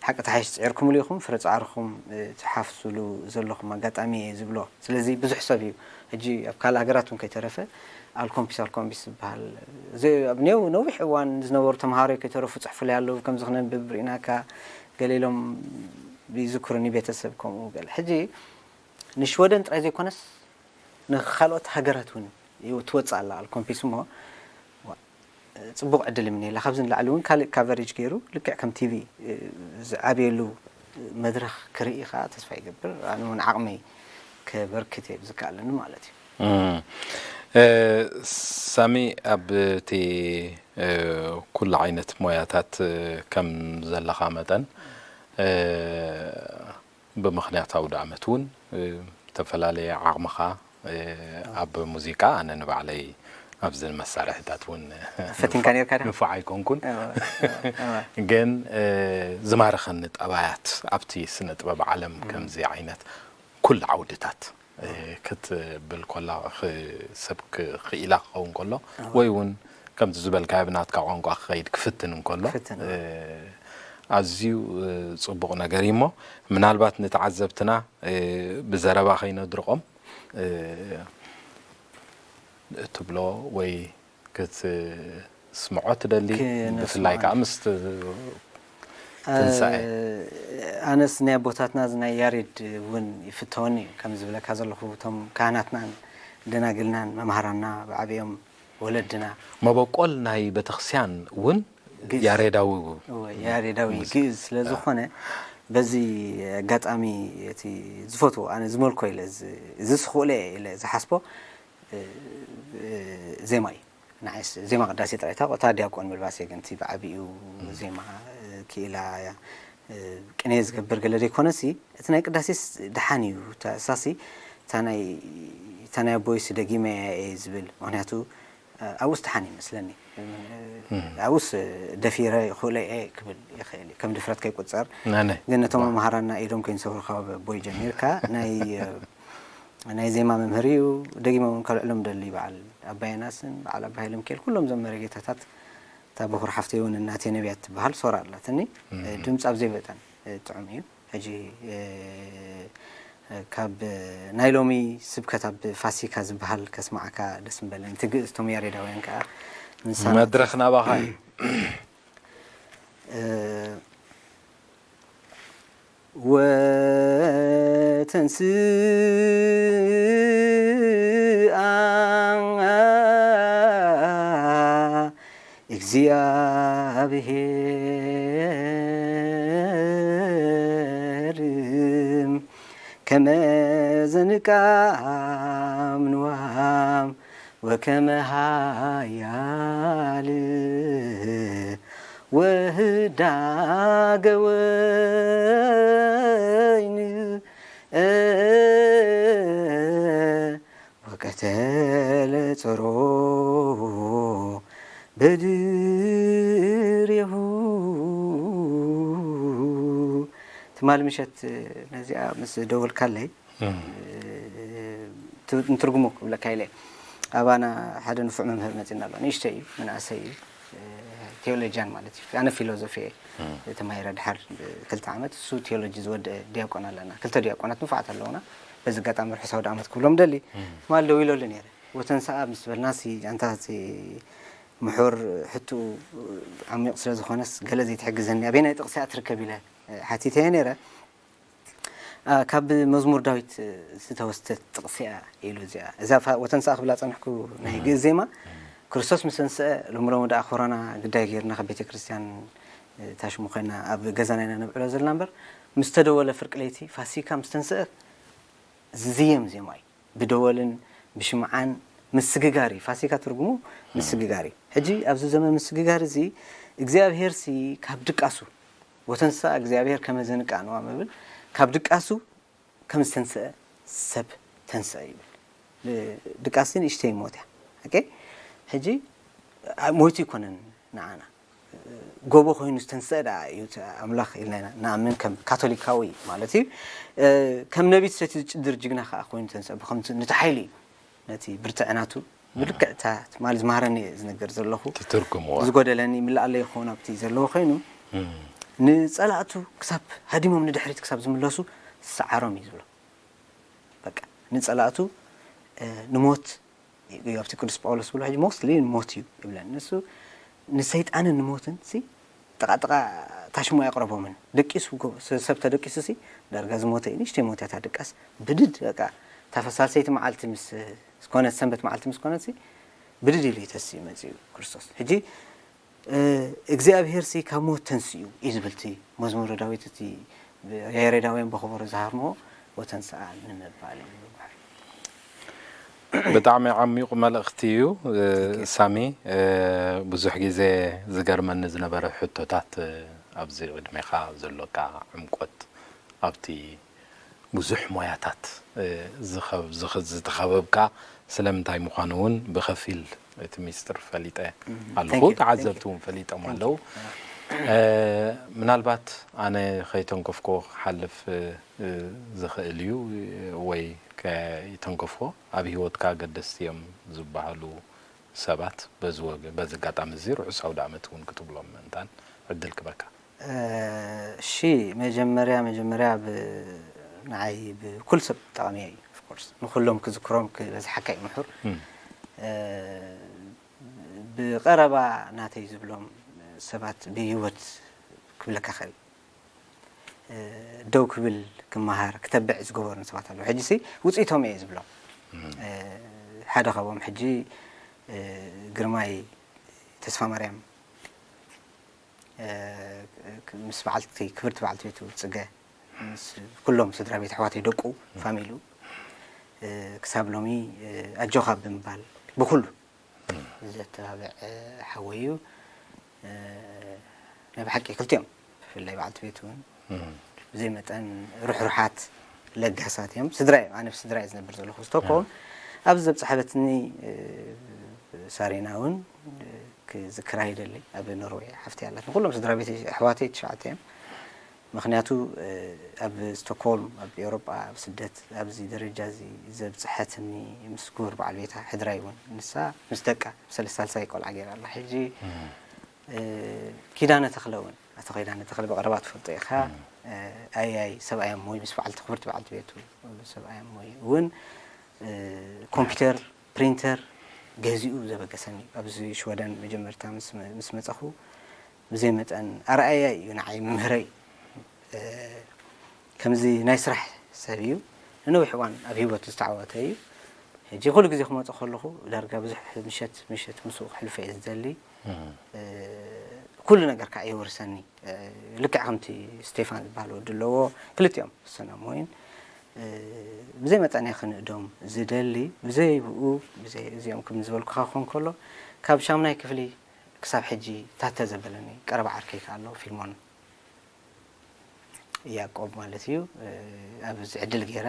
ሓቂ ተሓይሽ ጽዒርኩምሉ ኢኹም ፍረ ጻዕርኹም ትሓፍሱሉ ዘለኹም ኣጋጣሚ እየ ዝብሎ። ስለዚ ብዙሕ ሰብ እዩ ሕጂ ኣብ ካልእ ሃገራት እውን ከይተረፈ ኣልኮምፒስ ኣልኮምፒስ ዝበሃል ነዊሕ እዋን ዝነበሩ ተምሃሮ ከይተረፉ ጽሕፉለይ ኣለዉ ከምዚ ክነንብብ ርኢናካ ገሌሎም ይዝክሩኒ ቤተሰብ ከምኡ ገለ ሕጂ ንሽወደን ጥራይ ዘይኮነስ ንካልኦት ሃገራት እውን ትወፅእ ኣላ ኣልኮምፒስ እሞ ፅቡቕ ዕድል ይምነየላ። ካብዚ ንላዕሊ እውን ካልእ ካቨሬጅ ገይሩ ልክዕ ከም ቲቪ ዝዓብየሉ መድረኽ ክርኢ ከዓ ተስፋ ይገብር። ኣነ እውን ዓቕመይ ከበርክት እየ ብዝከኣለኒ ማለት እዩ። ሳሚ ኣብቲ ኩሉ ዓይነት ሞያታት ከም ዘለኻ መጠን ብምኽንያት ኣውደ ዓመት እውን ዝተፈላለየ ዓቕምኻ ኣብ ሙዚቃ ኣነ ንባዕለይ ኣብዚ መሳርሕታት እውን ፈቲንካ ነርካ ዶ? ንፉዕ ኣይኮንኩን ግን ዝማርኸኒ ጠባያት ኣብቲ ስነ ጥበብ ዓለም ከምዚ ዓይነት ኩሉ ዓውድታት ክትብል ኮላ ሰብ ክኢላ ክኸውን ከሎ ወይ እውን ከምዚ ዝበልካዮ ብናትካ ቋንቋ ክኸይድ ክፍትን እንከሎ ኣዝዩ ፅቡቕ ነገር እዩ እሞ ምናልባት ንተዓዘብትና ብዘረባ ከይነድርቖም ትብሎ ወይ ክትስምዖ ትደሊ ብፍላይ ከዓ ምስ ትንሳኤ ኣነስ ናይ ኣቦታትና እዚ ናይ ያሬድ እውን ይፍተወኒ እዩ ከም ዝብለካ ዘለኹ እቶም ካህናትናን ደናግልናን መምሃራና ብዓብዮም ወለድና መበቆል ናይ ቤተክርስቲያን እውን ያሬዳዊ ያሬዳዊ ግእዝ ስለ ዝኾነ በዚ ኣጋጣሚ እቲ ዝፈትዎ ኣነ ዝመልኮ ኢለ እዚ ስኽእለ ኢለ ዝሓስቦ ዜማ እዩ። ንዓይስ ዜማ ቅዳሴ ጥራይ እታ ቆታ ዲያቆን ምልባስ እየ ግን እቲ ብዓቢኡ ዜማ ክኢላ ቅኔ ዝገብር ገለ ዘይኮነሲ እቲ ናይ ቅዳሴስ ደሓን እዩ። እሳሲ እታ ናይ ኣቦይሲ ደጊመያ እየ ዝብል ምክንያቱ ኣብኡስ ደሓን እዩ መስለኒ። ኣብኡስ ደፊረ ይኽእሎ እየ ክብል ይኽእል እዩ ከም ድፍረት ከይቁፀር ግን ነቶም መምሃራና ኢዶም ከይንሰብሩ ካብ ኣቦይ ጀሚርካ ናይ ናይ ዜማ መምህር እዩ። ደጊመ እውን ከልዕሎም ደሊ በዓል ኣባ ዮናስን በዓል ኣባ ሃይለሚካኤል ኩሎም እዞም መሪጌታታት እታ በኹር ሓፍተይ እውን እናቴ ነቢያት ትበሃል ሶራ ኣላትኒ። ድምፂ ኣብ ዘይመጠን ጥዑም እዩ። ሕጂ ካብ ናይ ሎሚ ስብከት ኣብ ፋሲካ ዝበሃል ከስማዓካ ደስ ምበለኒ። እቲ ግእዝ እቶም ያሬዳውያን ከዓ ምንሳና መድረኽ ናባኻ እዩ። ወተንስኣ እግዚኣብሔር ከመ ዘንቃም ንዋም ወከመ ሃያል ወህዳገ ወይን ወቀተለ ጾሮ በድሬሁ። ትማሊ ምሸት ነዚኣ ምስ ደወልካለይ ንትርጉሙ ክብለካ ኢለ ኣባና ሓደ ንፉዕ መምህር መፂና ኣሎ። ንእሽተይ እዩ፣ መናእሰይ እዩ፣ ቴዎሎጂያን ማለት እዩ። ኣነ ፊሎዞፊ እየ ተማሂረ ድሓር ክልተ ዓመት፣ እሱ ቴዎሎጂ ዝወደአ ዲያቆን ኣለና። ክልተ ዲያቆናት ንፉዓት ኣለውና። በዚ ኣጋጣሚ ርሑስ ኣውደ ዓመት ክብሎም ደሊ። ትማሊ ደዊለሉ ነይረ። ወተንስኣ ምስ በልናሲ ኣንታ ምሑር ሕትኡ ዓሚቕ ስለ ዝኾነስ ገለ ዘይትሕግዘኒ ኣበየናይ ጥቕሲ እያ ትርከብ ኢለ ሓቲተዮ ነይረ። ካብ መዝሙር ዳዊት ዝተወስደት ጥቕሲ እያ ኢሉ እዚኣ እዛ ወተንስኣ ክብላ ጸንሕኩ ናይ ግእዝ ዜማ ክርስቶስ ምስ ተንስአ ሎሚ ሎሚ ደኣ ኮሮና ግዳይ ገይርና ካብ ቤተ ክርስቲያን ታሽሙ ኮይና ኣብ ገዛና ኢና ነብዕሎ ዘለና እምበር ምስ ተደወለ ፍርቂ ለይቲ ፋሲካ ምስ ተንስአ ዝዝየም ዜማ እዩ። ብደወልን ብሽምዓን ምስግጋር እዩ። ፋሲካ ትርጉሙ ምስግጋር እዩ። ሕጂ ኣብዚ ዘመን ምስግጋር እዚ እግዚኣብሄርሲ ካብ ድቃሱ ወተንስአ እግዚኣብሔር ከመ ዘንቃ ንዋ መብል ካብ ድቃሱ ከም ዝተንስአ ሰብ ተንስአ ይብል። ድቃስ ንእሽተይ ሞት እያ። ኦኬ፣ ሕጂ ሞይቱ ኣይኮነን ንዓና፣ ጎቦ ኮይኑ ዝተንስአ ደኣ እዩ እቲ ኣምላኽ ኢልና ኢና ንኣምን። ከም ካቶሊካዊ ማለት እዩ። ከም ነቢት ሰቲ ዝጭድር ጅግና ከዓ ኮይኑ ተንስአ። ብከምቲ ነቲ ሓይሊ እዩ፣ ነቲ ብርትዐ ናቱ ብልክዕ እታ ትማሊ ዝመሃረኒ እየ ዝነገር ዘለኹ። ትትርጉምዋ። ዝጎደለኒ ይምልኣለይ ይኸውን ኣብቲ ዘለዎ ኮይኑ፣ ንጸላእቱ ክሳብ ሃዲሞም ንድሕሪት ክሳብ ዝምለሱ ዝሰዓሮም እዩ ዝብሎ። በቃ ንጸላእቱ ንሞት እዩ። ኣብቲ ቅዱስ ጳውሎስ ዝብሎ ሕጂ ሞስትሊ ንሞት እዩ ይብለን። ንሱ ንሰይጣንን ንሞትን ሲ ጥቓጥቓ ታሽሞ ኣየቕረቦምን። ደቂሱ ጎ- ስ- ሰብ ተደቂሱ ሲ ዳርጋ ዝሞተ እዩ። ንእሽተይ ሞት እያ እታ ድቃስ። ብድድ በቃ እታ ፈሳሰይቲ መዓልቲ ምስ ኮነት፣ ሰንበት መዓልቲ ምስ ኮነት ሲ ብድድ ኢሉ እዩ ተሲኡ መጺኡ ክርስቶስ። ሕጂ እግዚኣብሄር ሲ ካብ ሞት ተንሲኡ እዩ ዝብል እቲ መዝሙረ ዳዊት፣ እቲ ያሬዳውያን ብኸበሮ ዝሃርምዎ ወተንስኣ ንምባል እዩ። ብጣዕሚ ዓሚቑ መልእኽቲ እዩ። ሳሚ፣ ብዙሕ ግዜ ዝገርመኒ ዝነበረ ሕቶታት ኣብዚ ዕድሜኻ ዘሎካ ዕምቆት ኣብቲ ብዙሕ ሞያታት ዝተኸበብካ ስለምንታይ ምዃኑ እውን ብኸፊል እቲ ሚስጥር ፈሊጠ ኣለኹ። ተዓዘብቲ እውን ፈሊጦም ኣለዉ። ምናልባት ኣነ ከይተንከፍኮ ክሓልፍ ዝኽእል እዩ ወይ ከይተንከፍኮ ኣብ ህይወትካ ኣገደስቲ እዮም ዝበሃሉ ሰባት በዚ ኣጋጣሚ እዚ ርሑስ ኣውደ ዓመት እውን ክትብሎም ምእንታን ዕድል ክበካ። እሺ፣ መጀመርያ መጀመርያ ንዓይ ብኩል ሰብ ጠቐሚ እዩ። ኦፍኮርስ ንኩሎም ክዝክሮም ክበዝሓካ እዩ ምሑር። ብቐረባ ናተይ ዝብሎም ሰባት ብህይወት ክብለካ ኽእል። ደው ክብል ክመሃር ክተብዕ ዝገበሩን ሰባት ኣለዉ። ሕጂ ሲ ውፅኢቶም እየ ዝብሎም። ሓደ ካብኦም ሕጂ ግርማይ ተስፋ ማርያም ምስ በዓልቲ ክብርቲ በዓልቲ ቤቱ ፅገ ምስ ኩሎም ስድራ ቤት ኣሕዋተይ ደቁ ፋሚሉ ክሳብ ሎሚ ኣጆኻ ብምባል ብኩሉ ዘተባብዕ ሓወይ እዩ። ናይ ብሓቂ ክልቲኦም ብፍላይ በዓልቲ ቤት እውን ብዘይ መጠን ርሕሩሓት ለጋሳት እዮም። ስድራ እዮም። ኣነ ስድራ እየ ዝነብር ዘለኹ ስቶክሆልም። ኣብዚ ዘብፅሓበትኒ ሳሪና እውን ክዝክራ ይደሊ። ኣብ ኖርዌይ ሓፍቲ ኣላት። ንኩሎም ስድራ ቤት ኣሕዋተይ ትሽዓተ እዮም። ምክንያቱ ኣብ ስቶክሆልም ኣብ ኤውሮጳ ኣብ ስደት ኣብዚ ደረጃ እዚ ዘብፅሐትኒ ምስ ክቡር በዓል ቤታ ሕድራይ እውን ንሳ ምስ ደቃ ሰለስተ ሳልሳይ ቆልዓ ገይራ ኣላ። ሕጂ ኪዳነ ተኽለ እውን ኣቶ ኪዳነ ተኽለ ብቐረባ ትፈልጦ ኢኻ። ኣያይ ሰብኣይ ኣሞይ ምስ በዓልቲ ክብርቲ በዓልቲ ቤቱ ሰብኣይ ኣሞይ እውን ኮምፒውተር ፕሪንተር ገዚኡ ዘበገሰኒ ኣብዚ ሽወደን መጀመርታ ምስ መፀኹ ብዘይ መጠን ኣርኣያ እዩ ንዓይ መምህረይ። ከምዚ ናይ ስራሕ ሰብ እዩ። ንነዊሕ እዋን ኣብ ህይወት ዝተዓወተ እዩ። ሕጂ ኩሉ ግዜ ክመፀ ከለኹ ዳርጋ ብዙሕ ምሸት ምሸት ምስኡ ክሕልፎ እየ ዝደሊ። ኩሉ ነገር ከዓ የወርሰኒ። ልክዕ ከምቲ ስቴፋን ዝበሃል ወዲ ኣለዎ ክልቲኦም ሰናሞይን ብዘይ መጠን እየ ክንእዶም ዝደሊ። ብዘይ ብኡ ብዘይ እዚኦም ከም ዝበልኩኻ ክኾን ከሎ ካብ ሻምናይ ክፍሊ ክሳብ ሕጂ ታተ ዘበለኒ ቀረባ ዓርከይ ከኣ ኣሎ ፊልሞን ያዕቆብ ማለት እዩ። ኣብዚ ዕድል ገይረ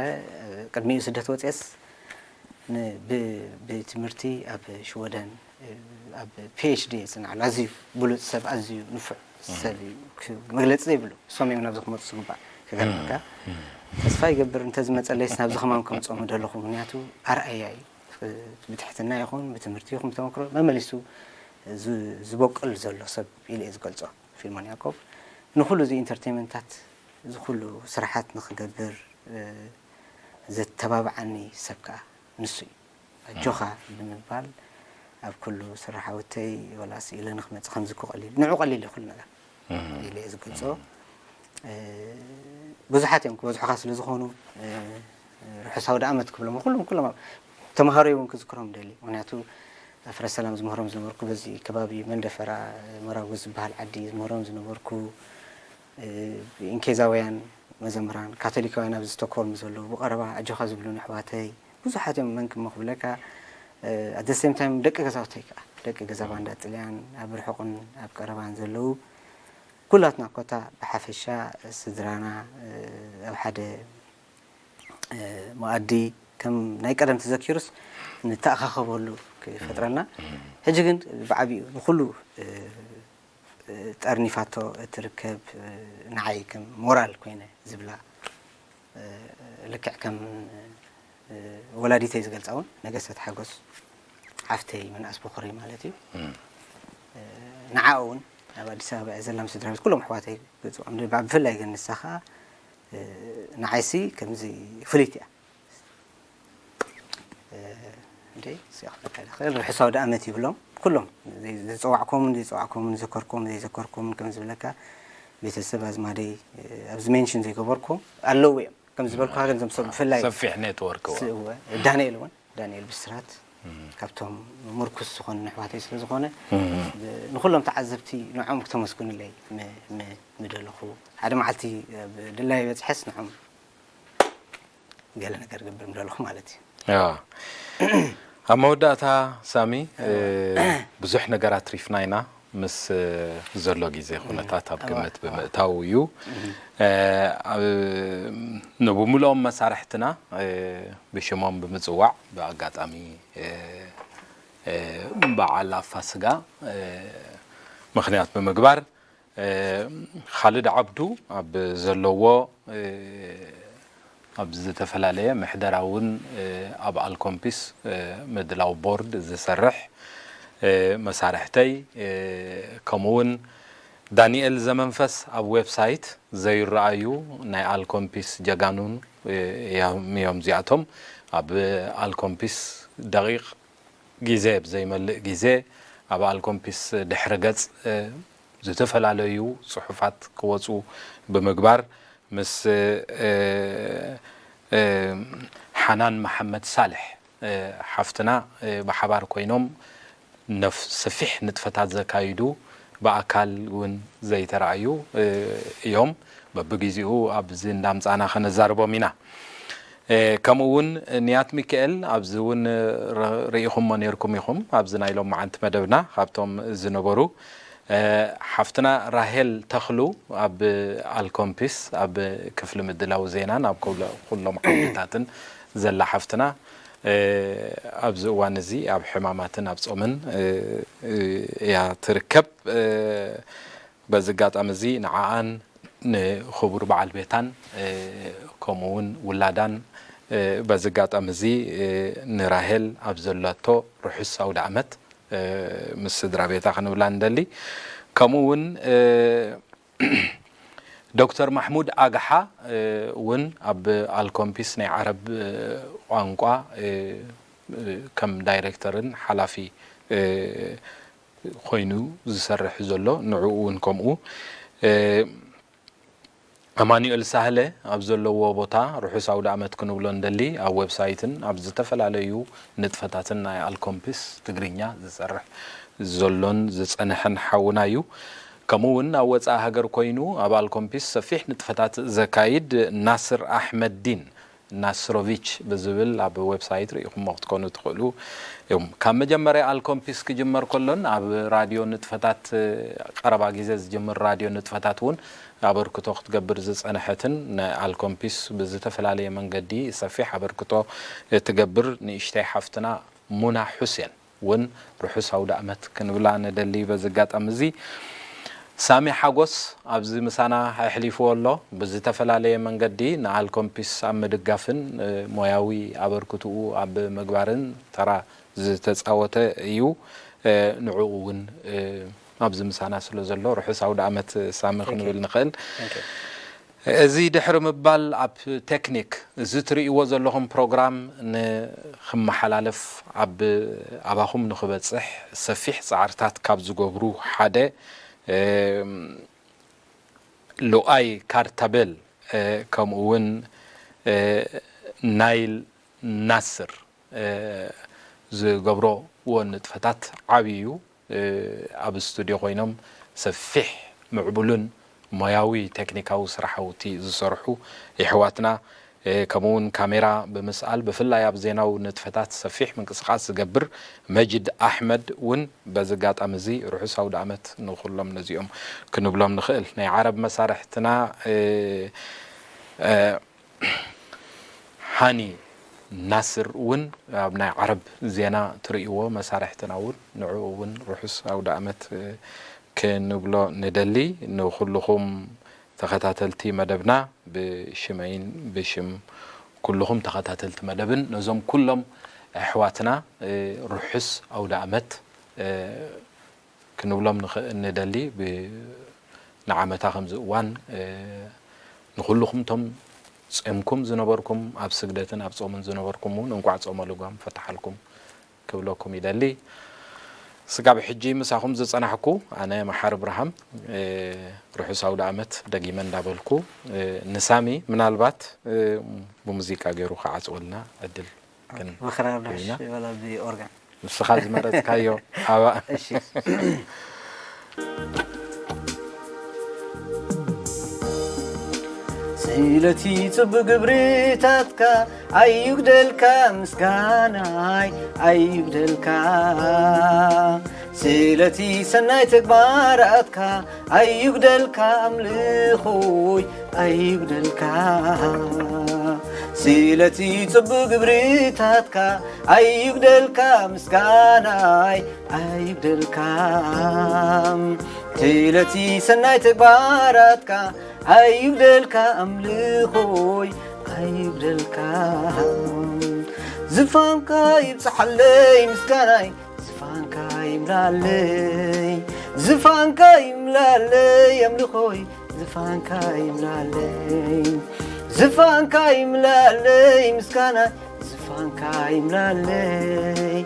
ቅድሚኡ ስደት ወፅየስ ብትምህርቲ ኣብ ሽወደን ኣብ ፒኤችዲ የፅንዓሉ ኣዝዩ ብሉፅ ሰብ ኣዝዩ ንፉዕ ሰብ እዩ። መግለፂ ዘይብሉ እሶም እዮም ናብዚ ክመፁ ዝግባእ ክገርመካ። ተስፋ ይገብር እንተዝመፀለይስ ናብዚ ከማን ከምፅኦም ደለኹ ምክንያቱ ኣርኣያ እዩ። ብትሕትና ይኹን ብትምህርቲ ይኹን ብተመክሮ መመሊሱ ዝበቁል ዘሎ ሰብ ኢሉ እየ ዝገልፆ። ፊልሞን ያዕቆብ ንኹሉ እዚ ኢንተርቴይመንታት እዚ ኩሉ ስራሓት ንክገብር ዘተባብዓኒ ሰብ ከዓ ንሱ እዩ። ኣጆኻ ብምባል ኣብ ኩሉ ስራሕ ኣወተይ ወላ ስኢለ ንክመፅእ ከምዚ እኮ ቀሊል ንዑ ቀሊል እዩ ኩሉ ነገር ኢለ እየ ዝገልፆ። ብዙሓት እዮም ክበዝሑኻ ስለ ዝኾኑ ርሑስ ኣውደ ኣመት ክብሎም ኩሎም ኩሎም ተምሃሮይ እውን ክዝክሮም ደሊ ምክንያቱ ኣፍረ ሰላም ዝምህሮም ዝነበርኩ በዚ ከባቢ መንደፈራ መራጉ ዝበሃል ዓዲ ዝምህሮም ዝነበርኩ ኢንኬዛውያን መዘምራን ካቶሊካውያን ኣብዚ ስቶክሆልም ዘለዉ ብቐረባ ኣጆኻ ዝብሉን ኣሕዋተይ ብዙሓት እዮም መን ክሞ ክብለካ ኣደ ሴም ታይም ደቂ ገዛውተይ ከዓ ደቂ ገዛ ባንዳ ጥልያን ኣብ ርሑቕን ኣብ ቀረባን ዘለዉ ኩላትና ኮታ ብሓፈሻ ስድራና ኣብ ሓደ መኣዲ ከም ናይ ቀደም ተዘኪሩስ ንተኣኻኸበሉ ክፈጥረና። ሕጂ ግን ብዓቢኡ ንኹሉ፣ እ፣ እ፣ ጠርኒፋቶ እትርከብ፣ እ፣ ንዓይ ከም ሞራል ኮይነ ዝብላ፣ እ፣ ልክዕ ከም፣ እ፣ ወላዲተይ ዝገልጻ እውን ነገሰት ሓጎስ ሓፍተይ ምንኣስ በኹረይ ማለት እዩ። እ፣ ንዓኣ እውን ኣብ ኣዲስ ኣበባ እያ ዘላ ምስ ስድራ ቤት ኩሎም ኣሕዋተይ ገጽኦም ድባ ብፍላይ ግን ንሳ ኸኣ፣ እ፣ ንዓይሲ ከምዚ ፍልይቲ እያ። እ፣ እንዴ፣ እስኪ ክብለካ ኢለ ክእል፣ ርሑስ ኣውደ ኣመት ይብሎም ኩሎም፣ ዘይ-፣ ዝጸዋዕኮምን ዘይጸዋዕኮምን፣ ዝዘከርኮምን ዘይዘከርኮምን፣ ከም ዝብለካ ቤተሰብ ኣዝማደይ፣ እ፣ ኣብዚ ሜንሽን ዘይገበርኮም ኣለዉ እዮም። ከም ዝበልኩኻ ግን እዞም ሰብ ብፍላይ ሰፊሕ ኔትወርክ እዋ። ስ-፣ እወ፣ ዳንኤል እውን፣ ዳንኤል ብስራት ካብቶም ምርኩስ ዝኾኑ ኣሕዋተይ ስለ ዝኾነ፣ ብ-፣ ንኹሎም ተዓዘብቲ ንዖም ክተመስግኑለይ ም-፣ ም-፣ ምደለኹ። ሓደ መዓልቲ ኣብ ድላይ በጽሐስ ንዖም ገለ ነገር ገብር ምደለኹ ማለት እዩ። ያ። ኣብ መወዳእታ ሳሚ፣ እ፣ ብዙሕ ነገር ኣትሪፍና ኢና። ምስ፣ እ፣ ዘሎ ግዜ ኩነታት ኣብ ኣብ ግምት ኣብ ብምእታው እዩ። እ፣ ኣብ፣ ንብምልኦም መሳርሕትና፣ እ፣ ብሽሞም ብምጽዋዕ ብኣጋጣሚ፣ እ፣ እ፣ በዓል ኣብ ፋስጋ፣ እ፣ ምኽንያት ብምግባር፣ እ፣ ኻልድ ዓብዱ ኣብ ዘለዎ፣ እ፣ ኣብ ዝተፈላለየ ምሕደራውን፣ እ፣ ኣብ ኣልኮምፒስ፣ እ፣ ምድላው ቦርድ ዝሰርሕ፣ እ፣ መሳርሕተይ፣ እ፣ ከምኡውን ዳንኤል ዘመንፈስ ኣብ ዌብሳይት ዘይረኣዩ ናይ ኣልኮምፒስ ጀጋኑን፣ እ፣ እዮም፣ እዮም እዚኣቶም። ኣብ ኣልኮምፒስ ደቂቕ ግዜ ብዘይመልእ ግዜ ኣብ ኣልኮምፒስ ድሕሪ ገጽ፣ እ፣ ዝተፈላለዩ ጽሑፋት ክወጹ ብምግባር ምስ፣ እ፣ እ፣ ሓናን መሓመድ ሳልሕ፣ እ፣ ሓፍትና፣ እ፣ ብሓባር ኮይኖም ነፍ-፣ ሰፊሕ ንጥፈታት ዘካይዱ ብኣካል እውን ዘይተራእዩ፣ እ፣ እዮም። በብግዜኡ ኣብዚ እንዳምጻና ከነዛርቦም ኢና። እ፣ ከምኡ እውን ንያት ሚካኤል ኣብዚ እውን ር-፣ ርኢኹሞ ነይርኩም ኢኹም። ኣብዚ ናይ ሎም መዓንቲ መደብና ካብቶም ዝነበሩ፣ እ፣ ሓፍትና ራሄል ተኽሉ ኣብ ኣልኮምፒስ ኣብ ክፍሊ ምድላው ዜናን ኣብ ኩሎ-፣ ኩሎም ዓውድታትን ዘላ ሓፍትና፣ እ፣ ኣብዚ እዋን እዚ ኣብ ሕማማትን ኣብ ጾምን፣ እ፣ እ፣ እያ ትርከብ። እ፣ በዚ ኣጋጣሚ እዚ ንዓኣን ንኽቡር በዓል ቤታን፣ እ፣ ከምኡ እውን ውላዳን፣ እ፣ በዚ ኣጋጣሚ እዚ፣ እ፣ ንራሄል ኣብ ዘላቶ ርሑስ ኣውደ ኣመት፣ እ፣ ምስ ስድራ ቤታ ክንብላ ንደሊ። ከምኡ እውን፣ እ፣ ዶክተር ማሕሙድ ኣግሓ፣ እ፣ እውን ኣብ ኣልኮምፒስ ናይ ዓረብ፣ እ፣ ቋንቋ፣ እ፣ እ፣ ከም ዳይሬክተርን ሓላፊ፣ እ፣ ኮይኑ ዝሰርሕ ዘሎ፣ ንዕኡ እውን ከምኡ። እ፣ ኣማኑኤል ሳህለ ኣብ ዘለዎ ቦታ ርሑስ ኣውደ ኣመት ክንብሎ እንደሊ፣ ኣብ ዌብሳይትን ኣብ ዝተፈላለዩ ንጥፈታትን ናይ ኣልኮምፒስ ትግርኛ ዝሰርሕ ዘሎን ዝጸንሐን ሓውና እዩ። ከምኡ እውን ኣብ ወጻኢ ሃገር ኮይኑ ኣብ ኣልኮምፒስ ሰፊሕ ንጥፈታት ዘካይድ ናስር ኣሕመድ ዲን፣ ናስሮቪች ብዝብል ኣብ ዌብሳይት ርኢኹሞ ክትኮኑ ትኽእሉ እዮም። ካብ መጀመርያ ኣልኮምፒስ ክጅመር ከሎን ኣብ ራድዮ ንጥፈታት፣ ቀረባ ግዜ ዝጅምር ራድዮ ንጥፈታት እውን ኣበርክቶ ክትገብር ዝጸንሐትን ንኣልኮምፒስ ብዝተፈላለየ መንገዲ ሰፊሕ ኣበርክቶ እትገብር ንእሽተይ ሓፍትና ሙና ሑሴን እውን ርሑስ ኣውደ ኣመት ክንብላ ንደሊ። በዚ ኣጋጣሚ እዚ ሳሚ ሓጎስ ኣብዚ ምሳና ኣሕሊፍዎ ኣሎ። ብዝተፈላለየ መንገዲ ንኣልኮምፒስ ኣብ ምድጋፍን፣ እ፣ ሞያዊ ኣበርክትኡ ኣብ ምግባርን ተራ ዝተጻወተ እዩ። እ፣ ንዕኡ እውን፣ እ፣ ኣብዚ ምሳና ስለ ዘሎ ርሑስ ኣውደ ኣመት ሳሚ ክንብል ንኽእል። Thank you። እዚ ድሕሪ ምባል ኣብ ቴክኒክ እዚ ትርእይዎ ዘለኹም ፕሮግራም ንኽመሓላለፍ ኣብ ኣባኹም ንኽበጽሕ ሰፊሕ ጻዕርታት ካብ ዝገብሩ ሓደ፣ እም፣ ሉኣይ ካርታቤል፣ እ፣ ከምኡ እውን፣ እ፣ ናይል ናስር፣ እ፣ ዝገብርዎ ንጥፈታት ዓብዪ እዩ። እ፣ ኣብ ስቱድዮ ኮይኖም ሰፊሕ ምዕቡልን ሞያዊ ቴክኒካዊ ስራሕቲ ዝሰርሑ የሕዋትና፣ እ፣ ከምኡ እውን ካሜራ ብምስኣል ብፍላይ ኣብ ዜናዊ ንጥፈታት ሰፊሕ ምንቅስቃስ ዝገብር መጅድ ኣሕመድ እውን በዚ ኣጋጣሚ እዚ ርሑስ ኣውደ ኣመት ንኹሎም ነዚኦም ክንብሎም ንኽእል። ናይ ዓረብ መሳርሕትና፣ እ፣ እ፣ ሃኒ ናስር እውን ኣብ ናይ ዓረብ ዜና ትርእይዎ መሳርሕትና እውን ንዕኡ እውን ርሑስ ኣውደ ኣመት ክንብሎ ንደሊ። ንኹልኹም ተኸታተልቲ መደብና ብሽመይን ብሽም ኩልኹም ተኸታተልቲ መደብን ነዞም ኩሎም ኣሕዋትና ርሑስ ኣውደ ኣመት ክንብሎም ንደሊ። ንዓመታ ከምዚ እዋን ንኹልኹም ቶም ጾምኩም ዝነበርኩም ኣብ ስግደትን ኣብ ጾምን ዝነበርኩም እውን እንቋዕ ጾመ ልጓም ፈታሓልኩም ክብለኩም ይደሊ። ስጋብ ሕጂ ምሳኹም ዝጸናሕኩ ኣነ መሓሪ ብርሃም ርሑስ ኣውደ ኣመት ደጊመ እንዳበልኩ ንሳሚ ምናልባት ብሙዚቃ ገይሩ ክዓጽወልና ዕድል ግን ምኽራር ርሑስ ይበላ ብኦርጋን ንስኻ ዝመረጽካዮ ኣባ እሺ ስለቲ ጽቡቅ ግብርታትካ ኣይጉደልካ ምስጋናይ ኣይጉደልካ ስለቲ ሰናይ ተግባራትካ ኣይጉደልካ ኣምልኾይ ኣይጉደልካ ስለቲ ጽቡቅ ግብርታትካ ኣይጉደልካ ምስጋናይ ኣይጉደልካ ስለቲ ሰናይ ተግባራትካ ኣይጉደልካ ኣምልኾይ ኣይጉደልካ ዝፋንካ ይብጽሓለይ ምስጋናይ ዝፋንካ ይምላለይ ዝፋንካ ይምላለይ ኣምልኾይ ዝፋንካ ይምላለይ ዝፋንካ ይምላለይ ምስጋናይ ዝፋንካ ይምላለይ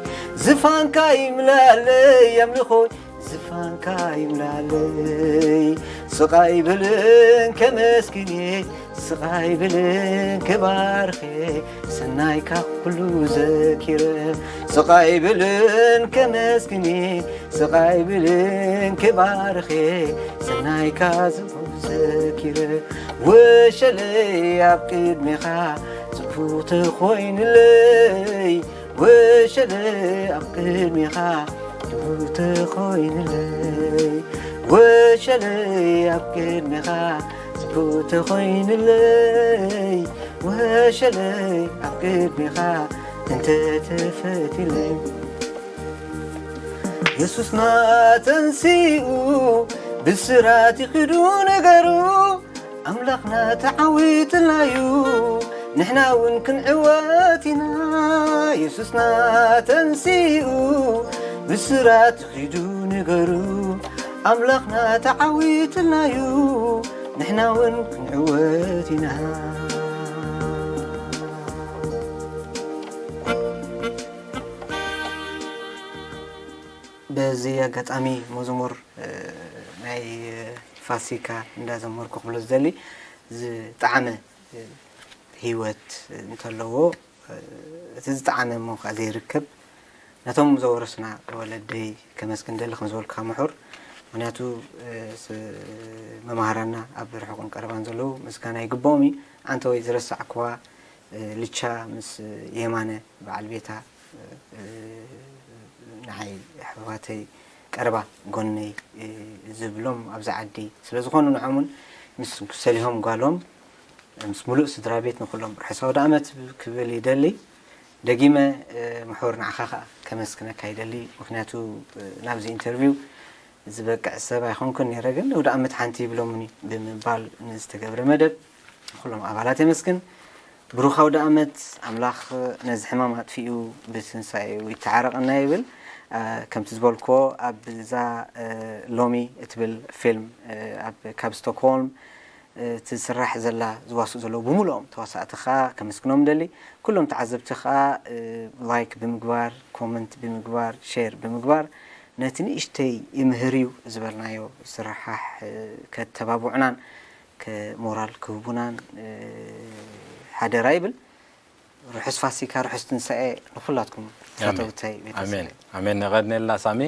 ዝፋንካ ይምላለይ ኣምልኾይ ዝፋንካ ይምላለይ ስቓይ ብልን ከመስግን እየ ስቓይ ብልን ክባርኽ እየ ሰናይካ ኩሉ ዘኪረ ስቓይ ብልን ከመስግን እየ ስቓይ ብልን ክባርኽ እየ ሰናይካ ዝኹሉ ዘኪረ ወሸለይ ኣብ ቅድሜኻ ጽፉ ተኾይንለይ ወሸለ ኣብ ቅድሜኻ ትሑት ተኾይንለይ ወሸለ ኣብ ቅድሜኻ ትሑት ተኾይንለይ ወሸለ ኣብ ቅድሜኻ እንተ ተፈቲለይ የሱስና ተንሲኡ ብስራት ይኽዱ ነገሩ ኣምላኽና ተዓዊትናዩ ንሕና እውን ክንዕወት ኢና የሱስና ተንሲኡ ብስራት ኺዱ ንገሩ ኣምላኽና ተዓዊትናዩ ንሕና እውን ክንዕወት ኢና በዚ ኣጋጣሚ መዝሙር ናይ ፋሲካ እንዳዘመርኩ ክብሎ ዝደሊ ዝጣዕመ ህይወት እንተለዎ እቲ ዝጣዕመ እሞ ከዓ ዘይርከብ ነቶም ዘወረሱና ወለደይ ከመስግን ደሊ ከም ዝበልካ ምሑር ምክንያቱ መማህራና ኣብ ርሑቅን ቀረባን ዘለዉ ምስጋና ይግብኦም እዩ ኣንተ ወይ ዝረሳዕክዋ ልቻ ምስ የማነ በዓል ቤታ ንዓይ ኣሕዋተይ ቀረባ ጎነይ ዝብሎም ኣብዚ ዓዲ ስለ ዝኾኑ ንዖም እውን ምስ ሰሊሆም ጓሎም ምስ ሙሉእ ስድራ ቤት ንኩሎም ርሑስ ኣውደ ኣመት ክብል ይደሊ ደጊመ ምሑር ንዓኻ ከዓ ከመስግነካ ይደሊ ምክንያቱ ናብዚ ኢንተርቪው ዝበቅዕ ሰብ ኣይኮንኩን ነይረ ግን ኣውደ ኣመት ሓንቲ ይብሎምኒ ብምባል ንዝተገብረ መደብ ንኩሎም ኣባላት የመስግን ብሩኽ ኣውደ ኣመት ኣምላኽ ነዚ ሕማም ኣጥፊኡ ብትንሳኤኡ ይተዓረቐና ይብል ከምቲ ዝበልክዎ ኣብዛ ሎሚ እትብል ፊልም ኣብ ካብ ስቶክሆልም እቲ ዝስራሕ ዘላ ዝዋስኡ ዘለዉ ብምልኦም ተዋሳእቲ ከዓ ከመስግኖም ደሊ ኩሎም ተዓዘብቲ ከዓ ላይክ ብምግባር ኮመንት ብምግባር ሼር ብምግባር ነቲ ንእሽተይ ይምህር እዩ ዝበልናዮ ስርሓሕ ከተባብዑናን ሞራል ክህቡናን ሓደራ ይብል ርሑስ ፋሲካ ርሑስ ትንሳኤ ንኩላትኩም ፈተውተይ ቤተሰብ ኣሜን ነቐድነልና ሳሚ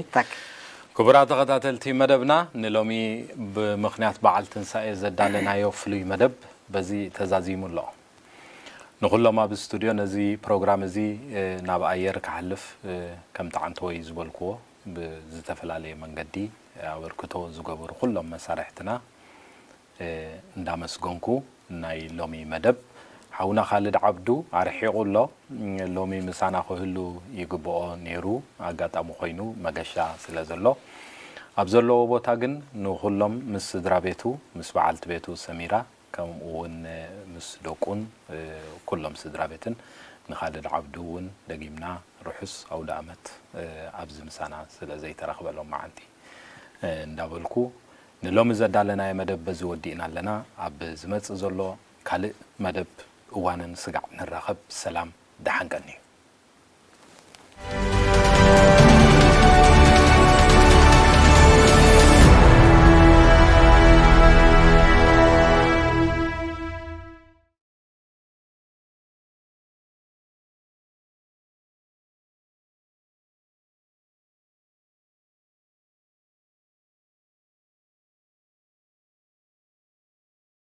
ክቡራት ተኸታተልቲ መደብና ንሎሚ ብምኽንያት በዓል ትንሳኤ ዘዳለናዮ ፍሉይ መደብ በዚ ተዛዚሙ ኣሎ ንኩሎም ኣብ ስቱድዮ ነዚ ፕሮግራም እዚ ናብ ኣየር ክሓልፍ ከም ተዓንተወይ ዝበልክዎ ብዝተፈላለየ መንገዲ ኣበርክቶ ዝገበሩ ኩሎም መሳርሕትና እንዳመስገንኩ ናይ ሎሚ መደብ ሓውና ካልድ ዓብዱ ኣርሒቑ ኣሎ። ሎሚ ምሳና ክህሉ ይግብኦ ነይሩ። ኣጋጣሚ ኮይኑ መገሻ ስለ ዘሎ፣ ኣብ ዘለዎ ቦታ ግን ንኹሎም ምስ ስድራ ቤቱ፣ ምስ በዓልቲ ቤቱ ሰሚራ፣ ከምኡ እውን ምስ ደቁን ኩሎም ስድራ ቤትን፣ ንኻልድ ዓብዱ እውን ደጊምና ርሑስ ኣውደ ኣመት፣ ኣብዚ ምሳና ስለ ዘይተረኽበ ሎማዓንቲ እንዳበልኩ፣ ንሎሚ ዘዳለናዮ መደብ በዚ ወዲእና ኣለና። ኣብ ዝመጽእ ዘሎ ካልእ መደብ እዋንን ስጋዕ ንራኸብ። ሰላም፣ ደሓን ቀንዩ።